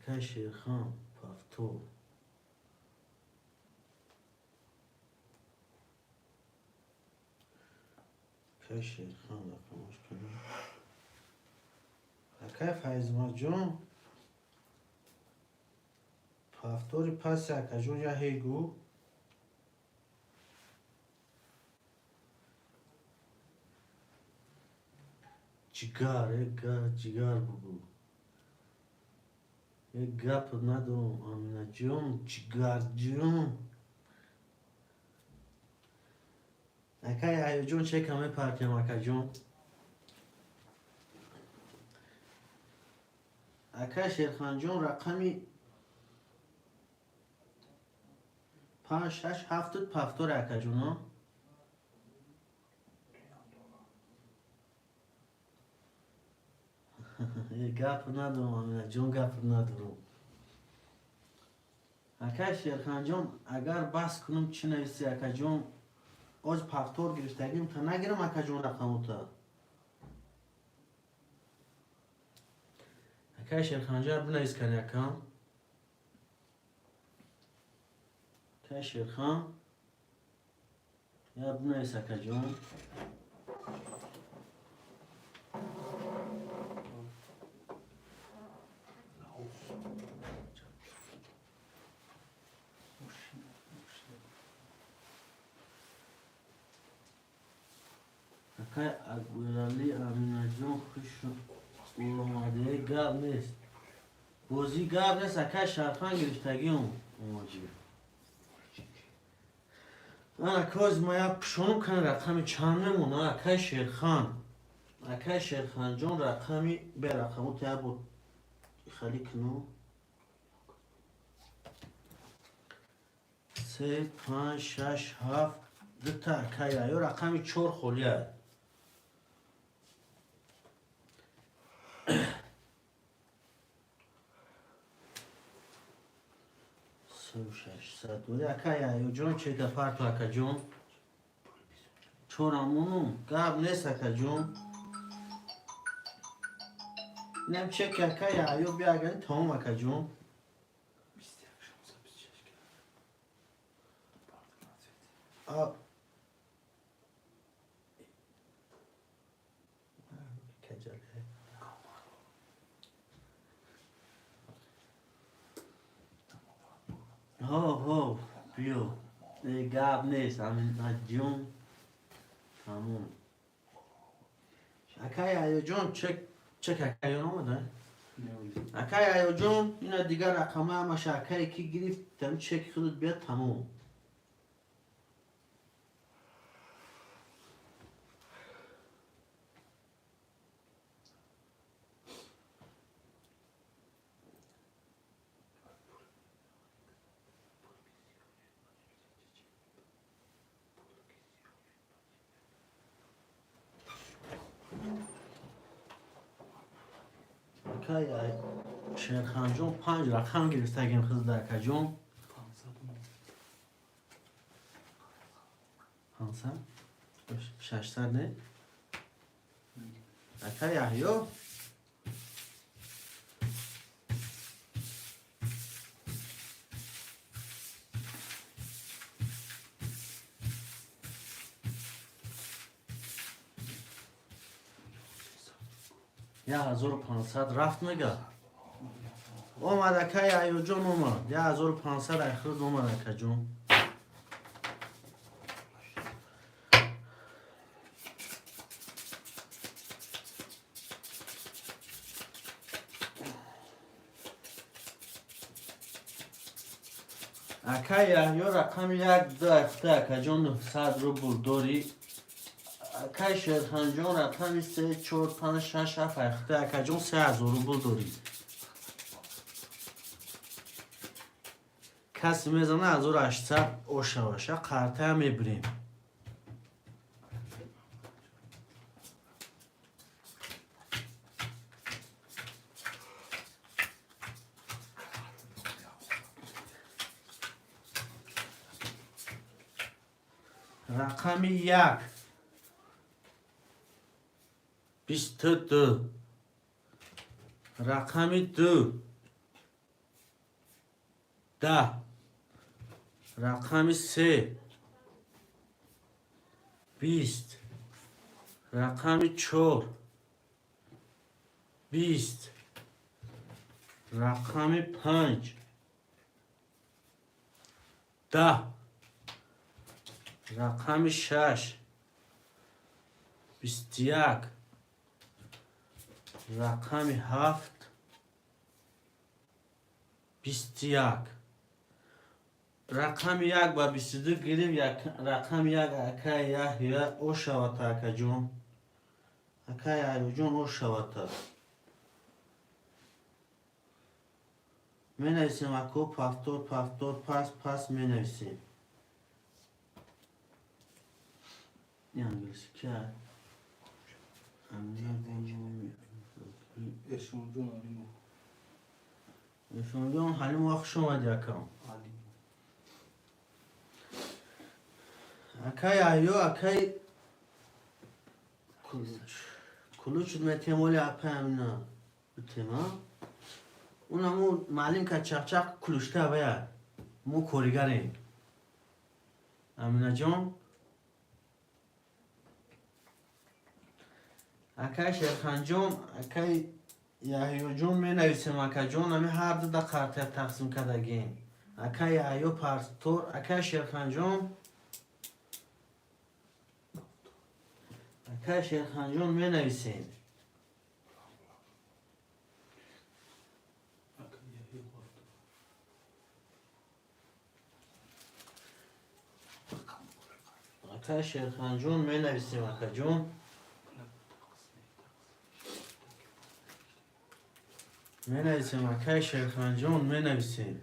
Акай Шерхан, Павто. Акай Шерхан, рақамош кунем. Акай Файзмаҷон, ҳафтори паси акаҷон я ҳегу. Ҷигар, э ҷигар бугӯ. Э гап надорам, Аминаҷон, ҷигарҷон. Акай Аюҷон, чека мепартиям, акаҷон. Акай Шерханҷон, рақами панҷ, шаш, ҳафтуд пафтор, акаҷоно. Гап надорам, Аминаҷон, гап надорам. Акай Шерханҷон, агар бас кунам, чӣ нависи, акаҷон? Оз пафтор гирифтагим, та нагирам, акаҷон, рақамота. Акай Шерханҷон, бинавис кани, акам. Акай Шерхан, я бинавис, акаҷон. Акай Акбарали, Аминаҷон, хуш омадӣ. Гап нест, бозӣ гап нест, акай Шархан, гирифтагиам омаҷи. Ана коз ма як пушонум кани, рақами чанд мемона, акай Шерхан? Акай Шерханҷон, рақами бе рақамота як бор хали куну. Се, панҷ, шаш, ҳафт, дута акай ё рақами чор холия. Сеу шашсад дори, акай Аюҷон, чека парту, акаҷон. Чорамонум, гап нест, акаҷон. Инам чеки акай Аю биагани, тамом, акаҷон. 21 26 А каҷале. Ҳо, ҳо, биё. Гап нест, Аминаҷон, тамом. Акай Аюҷон, чек, чек акаён омада. Акай Аюҷон, ина дигар рақама ҳамаша акае ки гирифт, там чеки худат биёд, тамом. Акай Шерханҷон, панҷ рақам гирифтагим хизда, акаҷон. 500, 600 не, акай Яҳё. 1500 рафт, мега. Омад, акай Аюҷон, омад. 1500 айхирд омад, акаҷон. Акай Яҳё, рақами як, ду айхта, акаҷон, 900 рубл дорӣ. Акай Шерханҷон, рақами се, чор, панҷ, шаш, ҳафт айхта, акаҷон, 3000 рубл дорӣ. Касе мезана, 1800 ошаваша, қартая мебирем. Рақами як, 22, рақами ду, 10, рақами се, 20, рақами чор, 20, рақами панҷ, 10, рақами шаш, 21. Рақами 7 21. Рақами 1 ба 22 гирифт. Рақами 1 акай Яҳё ошавата, акаҷон. Акай Яҳёҷон, ошавата. Менависем, ако, повтор, повтор, пас, пас менависем. Англиси ка? Эшонҷон Алимов. Эшонҷон Ҳалимов, хуш омадӣ, акам. Акай Яҳё, акай ключ. Ключ метем оли апай Амина. Битема? Унаму маълим ка чақчақ ключта вая. Мо коригарем. Аминаҷон. Акай Шерханҷон, акай Яҳёҷон менависем, акаҷон, ами ҳар ду да қартия тақсим кардагем. Акай Яҳё пастор, акай Шерханҷон. Акай Шерханҷон менависем. Акай Яҳё повтор. Акай Шерханҷон менависем, акаҷон. Менависем, акай Шерханҷон, менависем.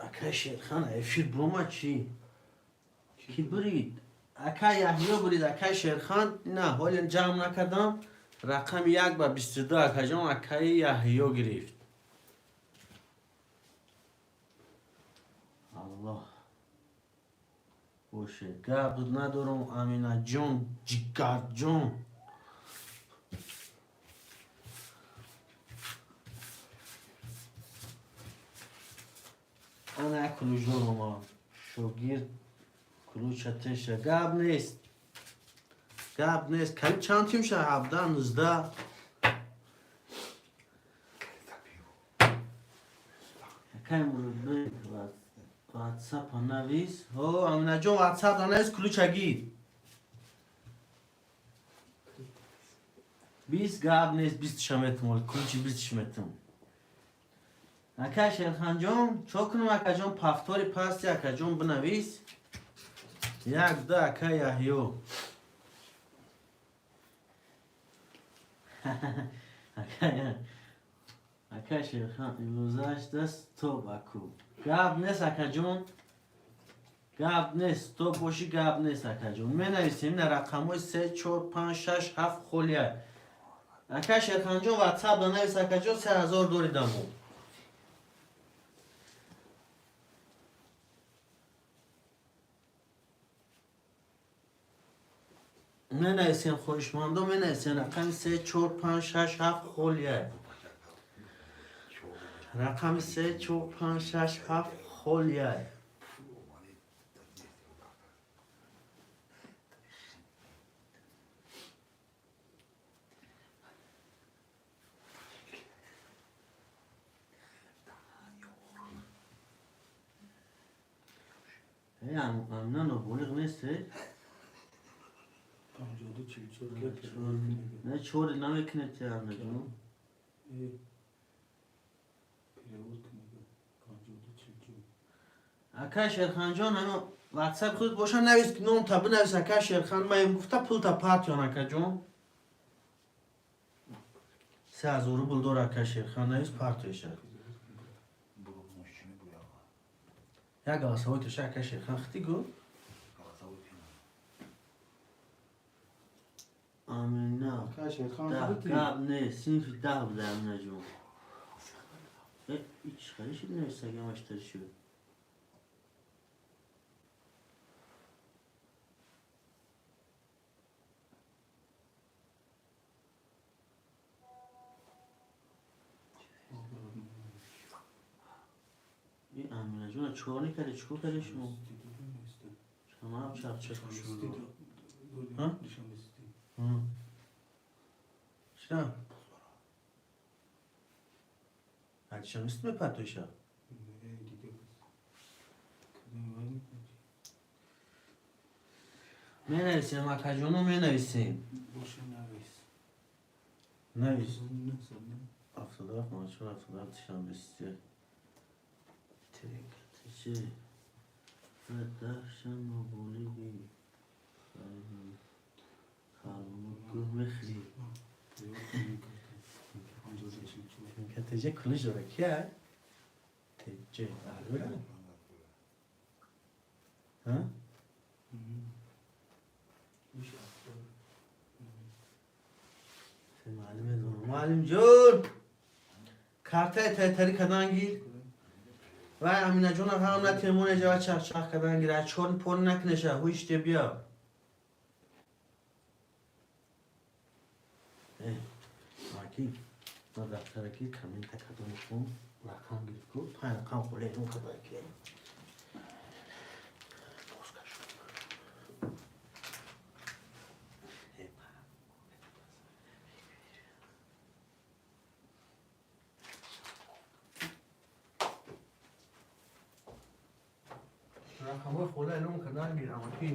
Акай Шерхан эфир буромад чӣ? Ки бурид? Акай Яҳё бурид, акай Шерхан на, ҳоле ҷамъ накардам. Рақами 1 ба 22, акаҷон, акаи Яҳё гирифт. Аллоҳ боше. Гап надорам, Аминаҷон, ҷигарҷон. Ана як ключ дорам, шогирд ключа теша. Гап нест. Гап нест. Калиб чанд тим ша? 17, 19. Акай Муродбек, WhatsApp навис. Ҳо, Аминаҷон, WhatsApp навис, ключа гир. 20 гап нест, 20 шаметум, ключи 20 шаметум. Акай Шерханҷон, чо кунам, акаҷон, повтори пасти, акаҷон, бинавис. 1, 2, акай Яҳё. Акай Шерхан, имрӯзаш даст стоп, аку. Гап нест, акаҷон. Гап нест, стоп бошӣ, гап нест, акаҷон. Менависем ина рақамҳои 3, 4, 5, 6, 7 холия. Акай Шерханҷон, WhatsApp навис, акаҷон, 3000 доридамо. Менависем, хоҳишмандо, менависем рақами 3, 4, 5, 6, 7 холия. Рақами 3, 4, 5, 6, 7 холия. Амина ноболиғ нест, э? 52 44 ки перевод кунега. Не, чори намекунед, Аминаҷон. Перевод кунега. 52 44. Акай Шерханҷон, ҳама WhatsApp худ боша, навис, номта бинавис, акай Шерхан, маем гуфта пулта партиён, акаҷон. 3000 рубл дор, акай Шерхан, навис, партиёша. Як голосовой тоша, акай Шерхан, хити гу. Амина. Акай Шерхан 10 худати? Гап не, синфи 10 буда, Аминаҷон. Э, ич хеле шуд нависагам аштари шуд. И Аминаҷон, чикор накарди? Чикор карди шумо? Шумо чақчақ шумо. Ҳа? Чира? Катишам мепартоиша. Менависем, акаҷону, менависем. Навис. 77 94 77 душанбе се трекатичи дафшан ноболиғи халмугӯ мехӯри. Катиҷа кулиш дора, кия? Теҷе алура? Ҳа? Муаллимҷон, картаи тайтарӣ кардан гир. Вай, Аминаҷона, ҳам натемоне ҷава чахчах кардан гир, чор пор накунеша, ҳуиште биё. Маки ма дафтара гир, коммента кардам, хун рақам гирифт ку, панҷ рақам холе эълон кардан гир. Рақамҳои хола эълон кардан гир, амаки.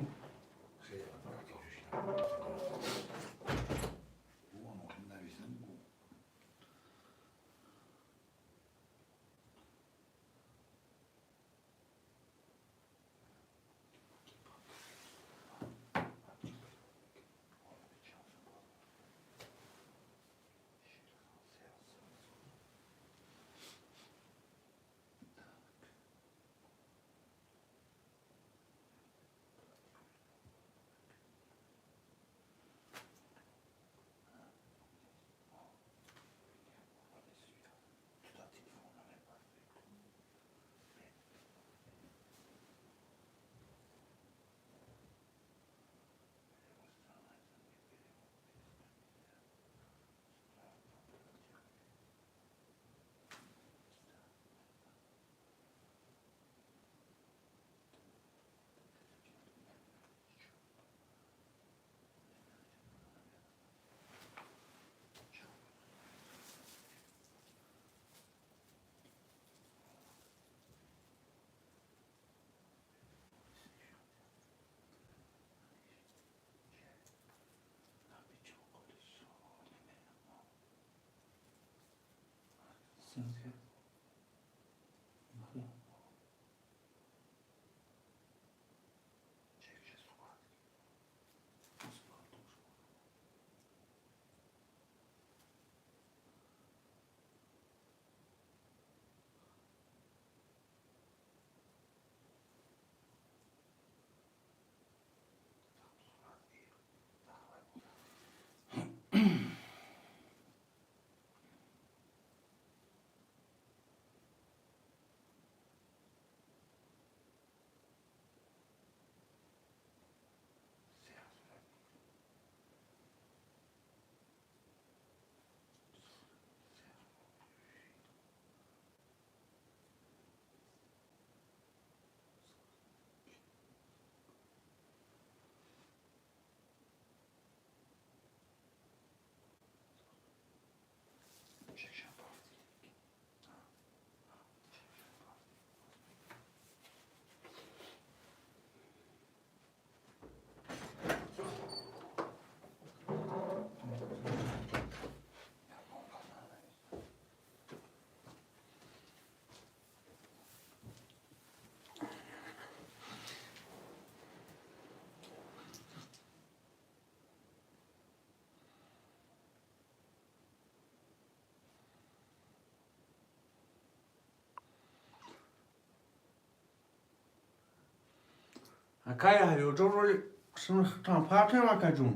Акай ҳаёҷон, роли синхтан партем, акаҷон.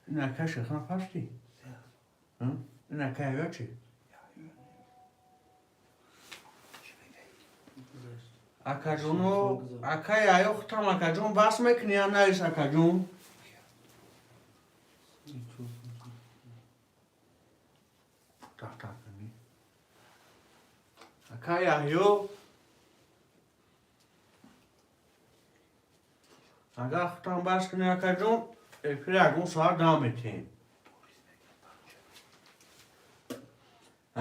Ин акай шехан парти? Ин акай ҳаё чи? Акаҷоно, акай ҳаё хутам, акаҷон, бас мекунӣ я навис, акаҷон? Акай Яҳё, агар хутам бас кунӣ, акаҷон. Эфир ягон соат дам метиҳем.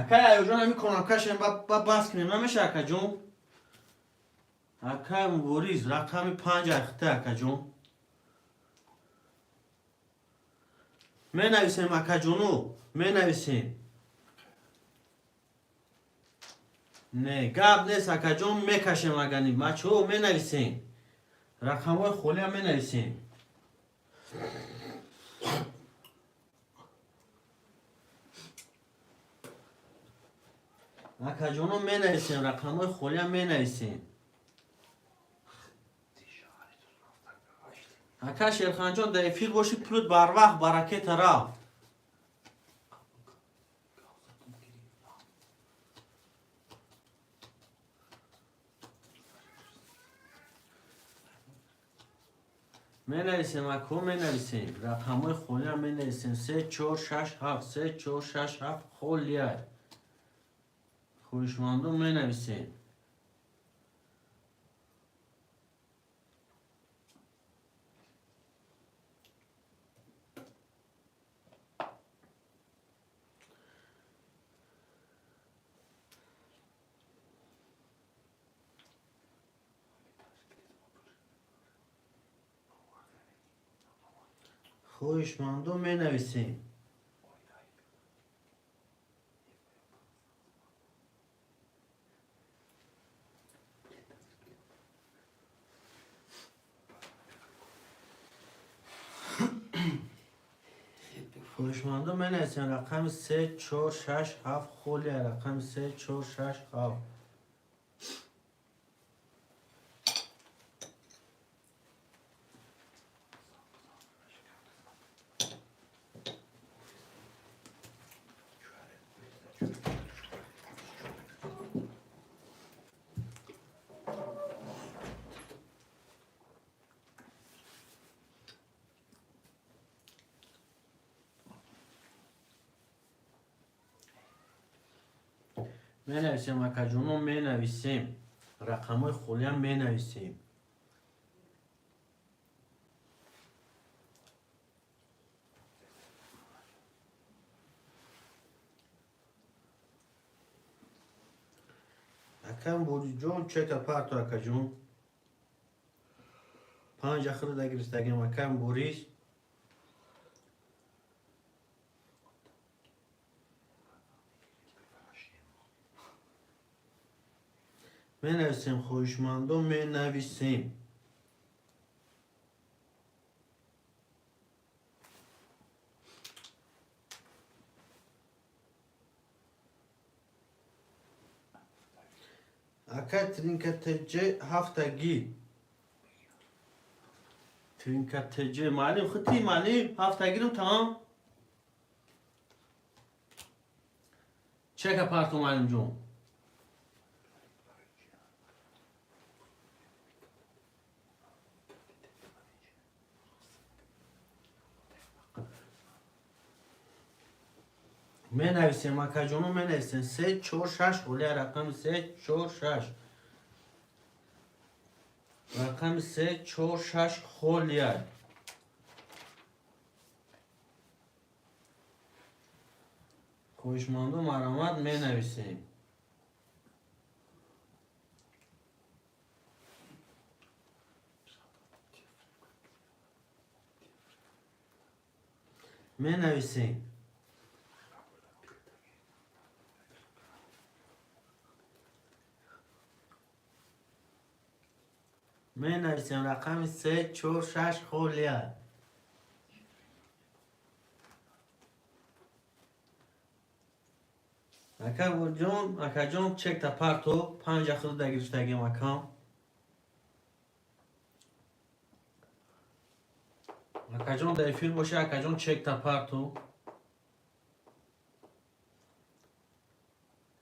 Акай Аюҷон, ҳамин конакашем ба бас кунем, намеша, акаҷон? Акай Мубориз, рақами 5 ахта, акаҷон. Менависем, акаҷону, менависем. Не, гап нест, акаҷон, мекашем агани. Бачаҳо, менависем. Рақамҳои холиам менависем. Акаҷоно, менависем, рақамҳои холиам менависем. Ака Шерханҷон, дар эфир бошӣ, пулут барвақт ба ракета рафт. Менависем, ако, менависем. Рақамҳои холиам менависем. 3, 4, 6, 7, 3, 4, 6, 7 холия. Хоҳишмандон, менависем. Хоҳишмандон, менависем. Хоҳишмандон, менависем. Рақами 3, 4, 6, 7 холия. Рақами 3, 4, 6, 7. Менависем, акаҷоно, менависем. Рақамҳои холиам менависем. Акам Бориҷон, чека парто, акаҷон. 5 ахири гирифтагим, акам Борис. Менависем, хоҳишмандон, менависем. Ака Тринка ТЖ ҳафтагӣ. Тринка ТЖ, маълим, хити маълим, ҳафтагирам тамом. Чека парто, маълимҷон. Менависем, акаҷоно, менависем. 3, 4, 6 холия. Рақами 3, 4, 6. Рақами 3, 4, 6 холия. Хоҳишманду, марҳамат, менависем. Менависем. Менависем. Рақами 3, 4, 6 холия. Ака ҷон, акаҷон, чекта парто, 5 ахири гирифтагим, акам. Акаҷон, дар эфир боша, акаҷон, чекта парто.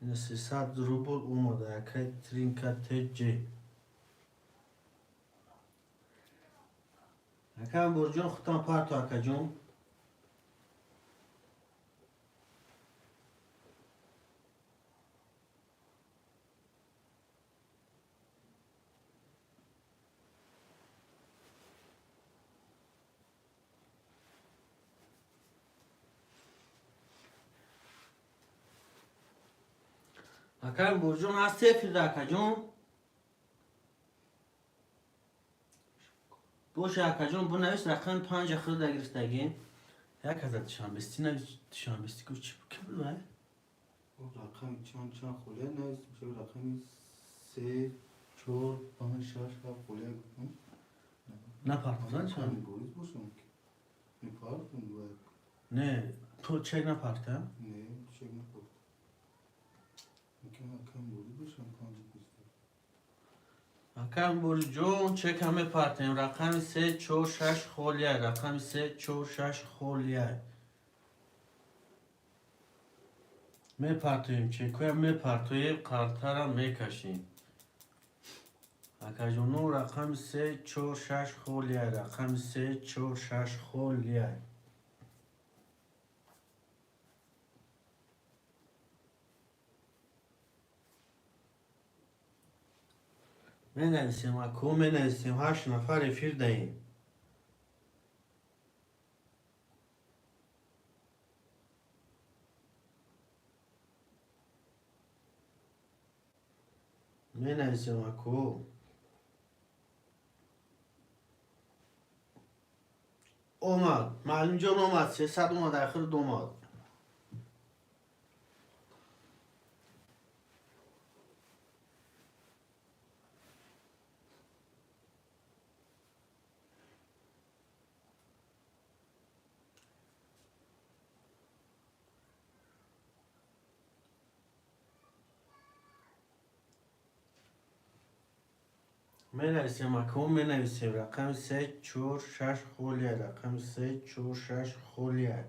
300 рубл омада, акай Тринка ТЖ. Ака Бурҷон, худтан парто, акаҷон. Акай Бурҷон ҳаст эфирда, акаҷон? Боша, акаҷон, бунавис, рақами панҷа хурда гирифтагӣ. Як ҳазар душанбести навис, душанбести гуфт, чӣ ки буд вай? Рақами чанд чанд холия навис, рақами се, чор, панҷ, шаш, ҳафт холия гуфтам. Напартозан чанд? Борис бошам ки. Мепартам бояд. Не, ту чек напарта? Не, чек напарт. Мумкин акам Борис бошам, панҷ бист. Акам Борисҷон, чека мепартем. Рақами се, чор, шаш холия. Рақами се, чор, шаш холия. Мепартоем, чекоя мепартоем, қартара мекашем. Акаҷоно, рақами се, чор, шаш холия. Рақами се, чор, шаш холия. Менависем, ако менависем, ҳашт нафар эфир даем. Менависем, ако. Омад, маълимҷон омад, 300 омад, ахир омад. Менависем, ако менависем, рақами се, чор, шаш холия, рақами се, чор, шаш холия.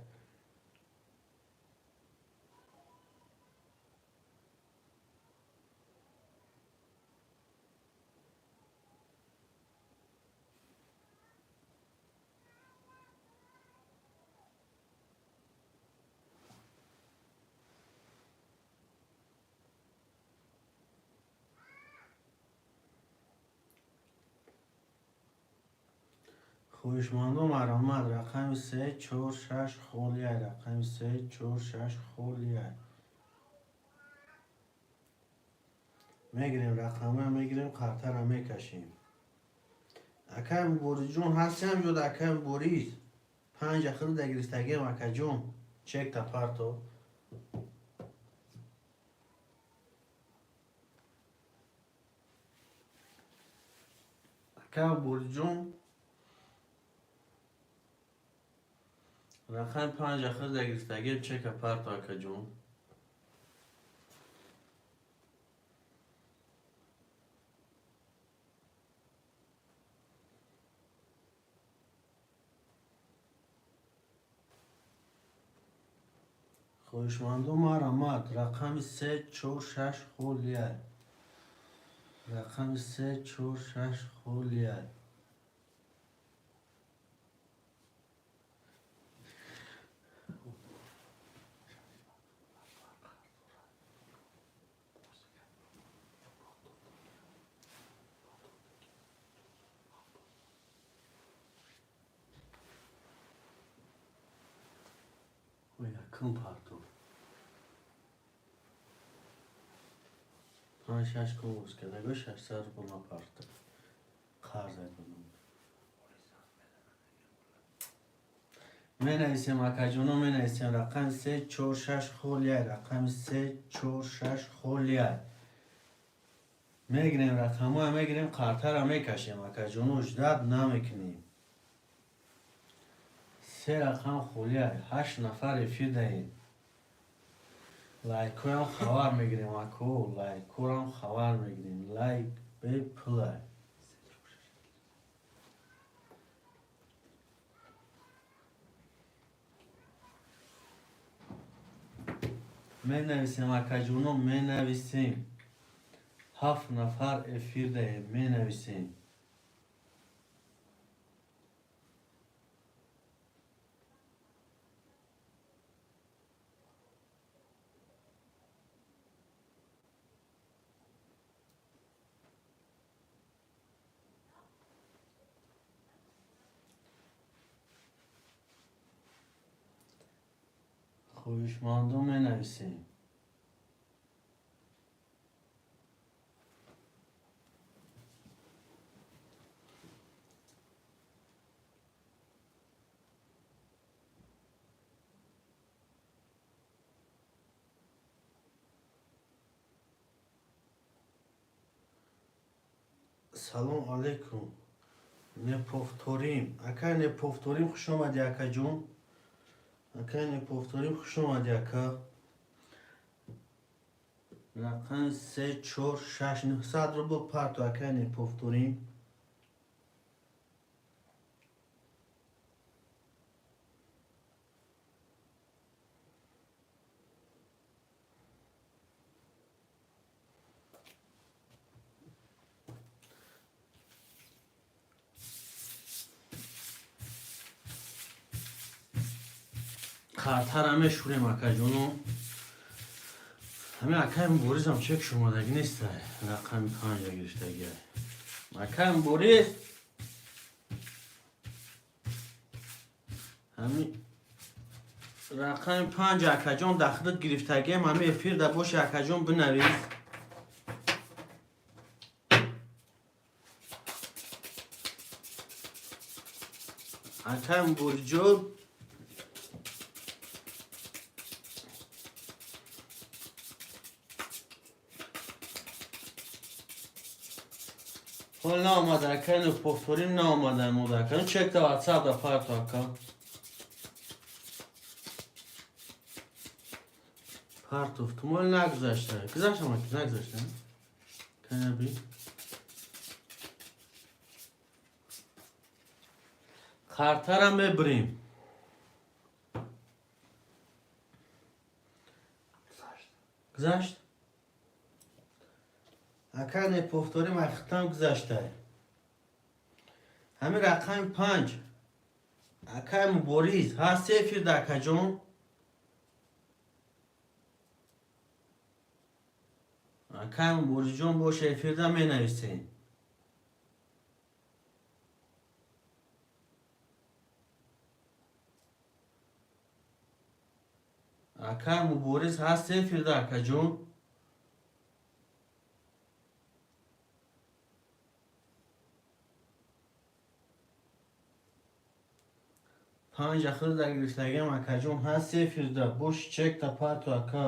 Хоҳишмандо, марҳамат, рақами се, чор, шаш холия, рақами се, чор, шаш холия. Мегирем рақамҳоя, мегирем, қартара мекашем. Акай Борисҷон ҳастем ҷода, акай Борис. Панҷ ахирда гирифтагем, акаҷон. Чекта парто. Акай Борисҷон, рақами панҷ ахирда гирифтагем, чека парто, акаҷон. Хоҳишмандо, марҳамат, рақами се, чор, шаш холия. Рақами се, чор, шаш холия. Якум партов. Панҷ шаш конкурс кардаго, 600 рубл напарта. Қарз айдонам. Менависем, акаҷоно, менависем, рақами се, чор, шаш холия, рақами се, чор, шаш холия. Мегирем рақамҳоя, мегирем, қартара мекашем, акаҷоно, ждать намекунем. Се рақам холия, ҳашт нафар эфир даем. Лайкҳоям хабар мегирем, ако, лайкҳорам хабар мегирем. Лайк бепула. Менависем, акаҷоно, менависем. Ҳафт нафар эфир даем, менависем. Хоҳишмандо, менависем. Салом алейкум. Неповторим. Акай Неповторим, хуш омадӣ, акаҷон. Акай Неповторим, хуш омадӣ, ака. Рақами се, чор, шаш, 900 рубл парту, акай Неповторим. Хатара мешурем, акаҷоно. Ҳамин акай Муборизам чек шумодагӣ неста, рақами панҷа гирифтагӣ. Акай Мубориз, ҳамин рақами панҷа, акаҷон, дахлит гирифтагиам. Ҳамин эфирда боши, акаҷон, бинавис. Акай Муборизҷон. Ҳол наомада, акай Неповторим наомада мода, ака. Чекта ватсап да парту, ака. Партуф, тумол нагузашта. Гузаштам, ака, нагузашта. Канаби. Қартара мебирем. Гузашт? Ака Неповторим, ахтам гузашта. Ҳамин рақами панҷ. Акай Мубориз, ҳаст эфирда, акаҷон? Акай Муборизҷон, боша эфирда, менависем. Акай Мубориз, ҳаст эфирда, акаҷон? Панҷ ахирда гирифтагиам, акаҷон, ҳаст эфирда, бош, чекта парту, ака.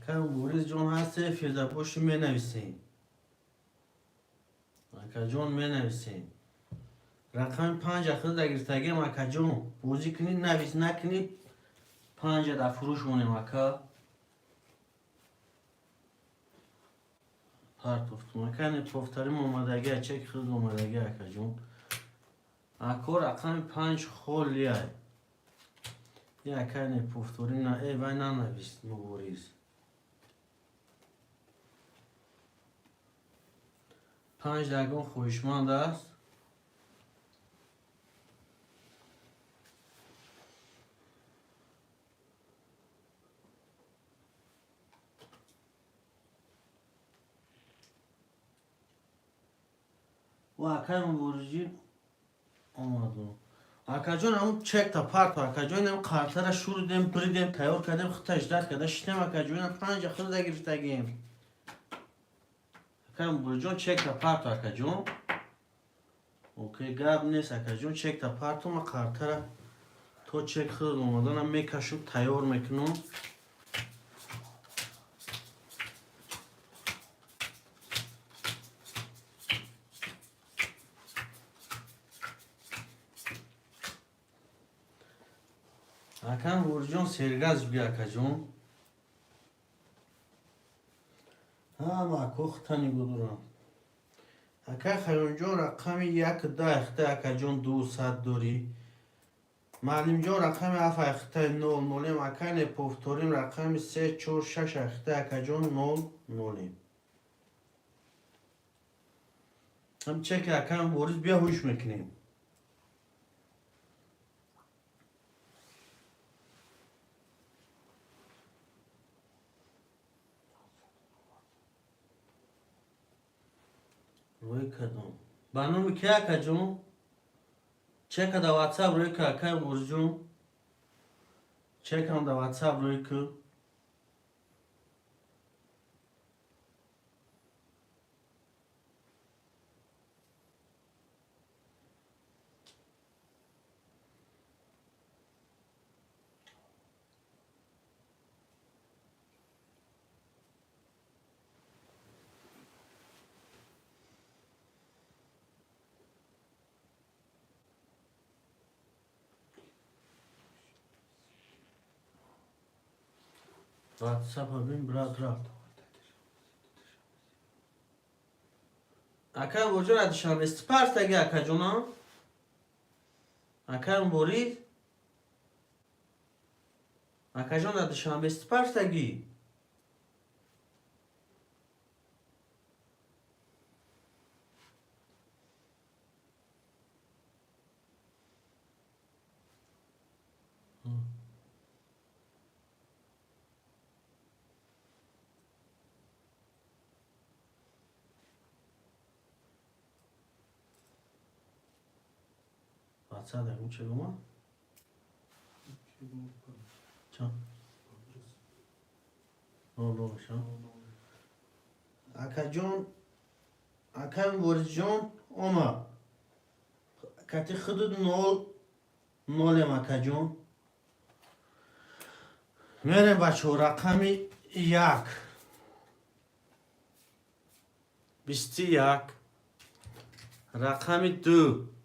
Акай Муборизҷон, ҳаст эфирда, боши, менависем. Акаҷон, менависем. Рақами панҷ ахирда гирифтагиам, акаҷон. Бозӣ кунӣ, навис, накунӣ, панҷа дар фурӯш монем, ака. Партофтум. Ака Неповторим омадагӣ, чек хирд омадагӣ, акаҷон. Ако, рақами панҷ холиай. И акай Неповторим на э вай нанавис Мубориз. Панҷ ягон хоҳишманд аст? Ва акай Мубориҷӣ омаду. Акаҷон, ҳамун чекта парту, акаҷон, ҳам қартара шуридем, биридем, тайёр кардем, хита ждать карда шитем, акаҷон, панҷа хирда гирифтагием. Акай Мубориҷон, чекта парту, акаҷон. Окей, гап нест, акаҷон, чекта парту, ма қартара то чек хирд омаданам мекашум, тайёр мекунам. Акай Мубориҷон, сергаз буги, акаҷон. Ҳама ако хита нигоҳ дорам. Акай Хайёнҷон, рақами як да ахта, акаҷон, 200 дорӣ. Маълимҷон, рақами ҳафт ахтаи нол нолем. Акай Неповторим, рақами се, чор, шаш ахта, акаҷон, нол нолем. Ҳам чеки акай Мубориз бия ҳуш мекунем. Рӯй кардам. Ба номи ки, акаҷон? Чека да WhatsApp рӯй ка, акай Муборизҷон. Чекам да WhatsApp рӯй ку. WhatsApp бин брат рафт. Акай Муборизҷон аз Душанбе сипарстаги акаҷонам. Акай Мубориз. Акаҷон аз Душанбе сипарстаги. WhatsApp дагум чӣ гума? Ча? Нол нол ша. Акаҷон, акай Муборизҷон омад. Кати худуд нол нолем акаҷон. Мерем бачаҳо рақами 1. 21. Рақами 2.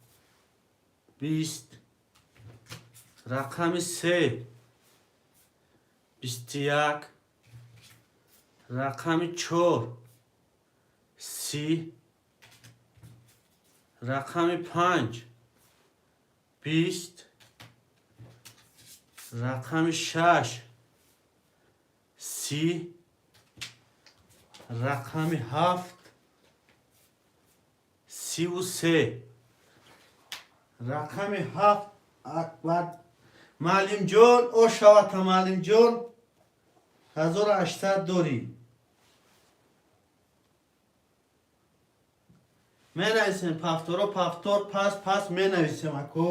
20. Рақами 3. 21. Рақами 4. 30. Рақами 5. 20. Рақами 6. 30. Рақами 7. 33. Рақами 7 Акбар Маълимҷон, о шавата Маълимҷон 1800 дорӣ. Менависем пафторо пафтор пас пас менависем ако.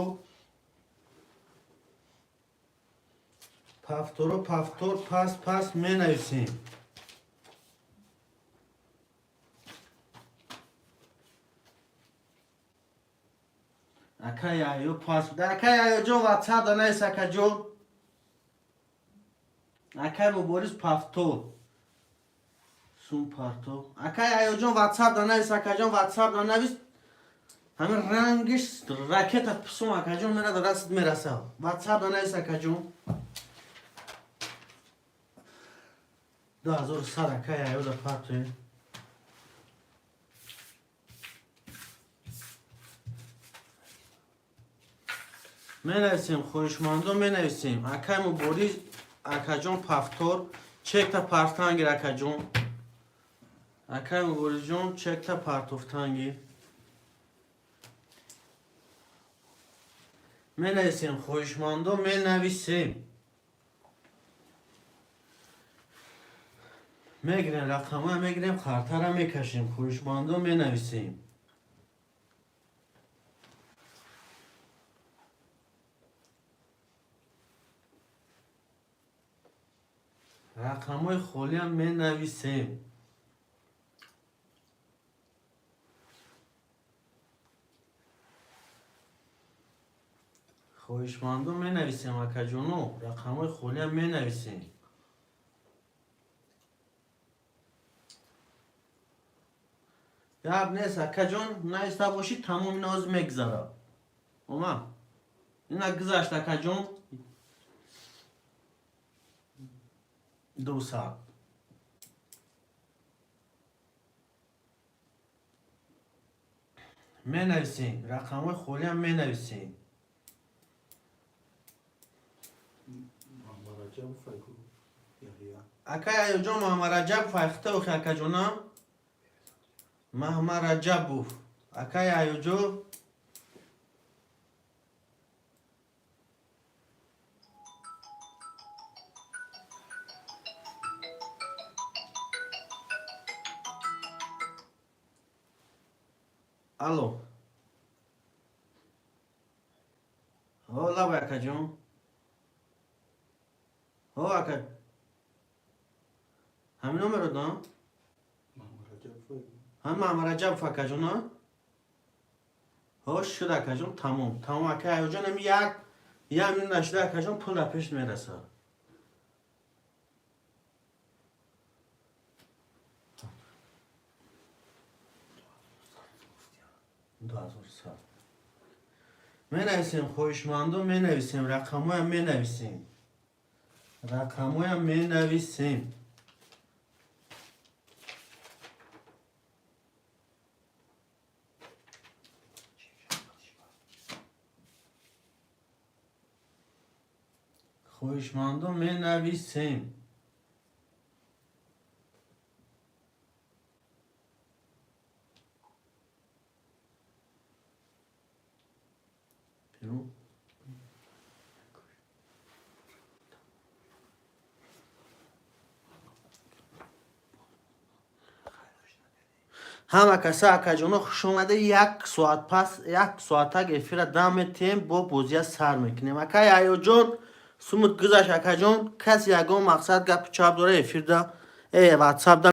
Пафторо пафтор пас пас менависем. Акай Яҳё пас. Акай Яҳёҷон WhatsApp да навис акаҷон. Акай Мубориз пафтор. Сум парто. Акай Яҳёҷон WhatsApp да навис акаҷон WhatsApp да навис. Ҳамин рангиш ракета псум акаҷон мерада дастат мераса. WhatsApp да навис акаҷон. 2100 акай Яҳё да партоем. Менависем хоҳишмандон менависем. Акай Мубориз акаҷон пафтор чекта партангир акаҷон. Акай Муборизҷон чекта партофтангир. Менависем хоҳишмандон менависем. Мегирем рақамҳоя мегирем қартара мекашем хоҳишмандон менависем. Рақамҳои холиам менависем. Хоҳишмандон менависем акаҷоно, рақамҳои холиам менависем. Гап нест акаҷон, нависта бошӣ тамом ина ҳозир мегузарад. Омад. Ина гузашт акаҷон. 200. Менависем, рақамҳои холиам менависем. Акай Аюҷон Муҳаммадраҷаб файхта охи акаҷонам. Муҳаммадраҷабов. Акай Аюҷон Алло. Ҳо, лабай, акаҷон. Ҳо, ака, ҳамин номеро дам. Ҳам Маҳмараҷабов, акаҷон, а? Ҳо, шуд, акаҷон, тамом, тамом, ака Аюҷон. Ами як минут нашуда, акаҷон, пул дар пеш мерасад. 2100 менависем. Хоҳишмандон, менависем рақамоям, менависем рақамоям, менависем. Хоҳишмандон, менависем. Берун. Ҳама каса, акаҷоно, хушомада. Як соат пас, як соатак эфира дам метиҳем, бо бозия сар мекунем. Акай Аёҷон, сумут гузашт, акаҷон. Каси ягон мақсад гапи чап дора эфирда, ватсапда.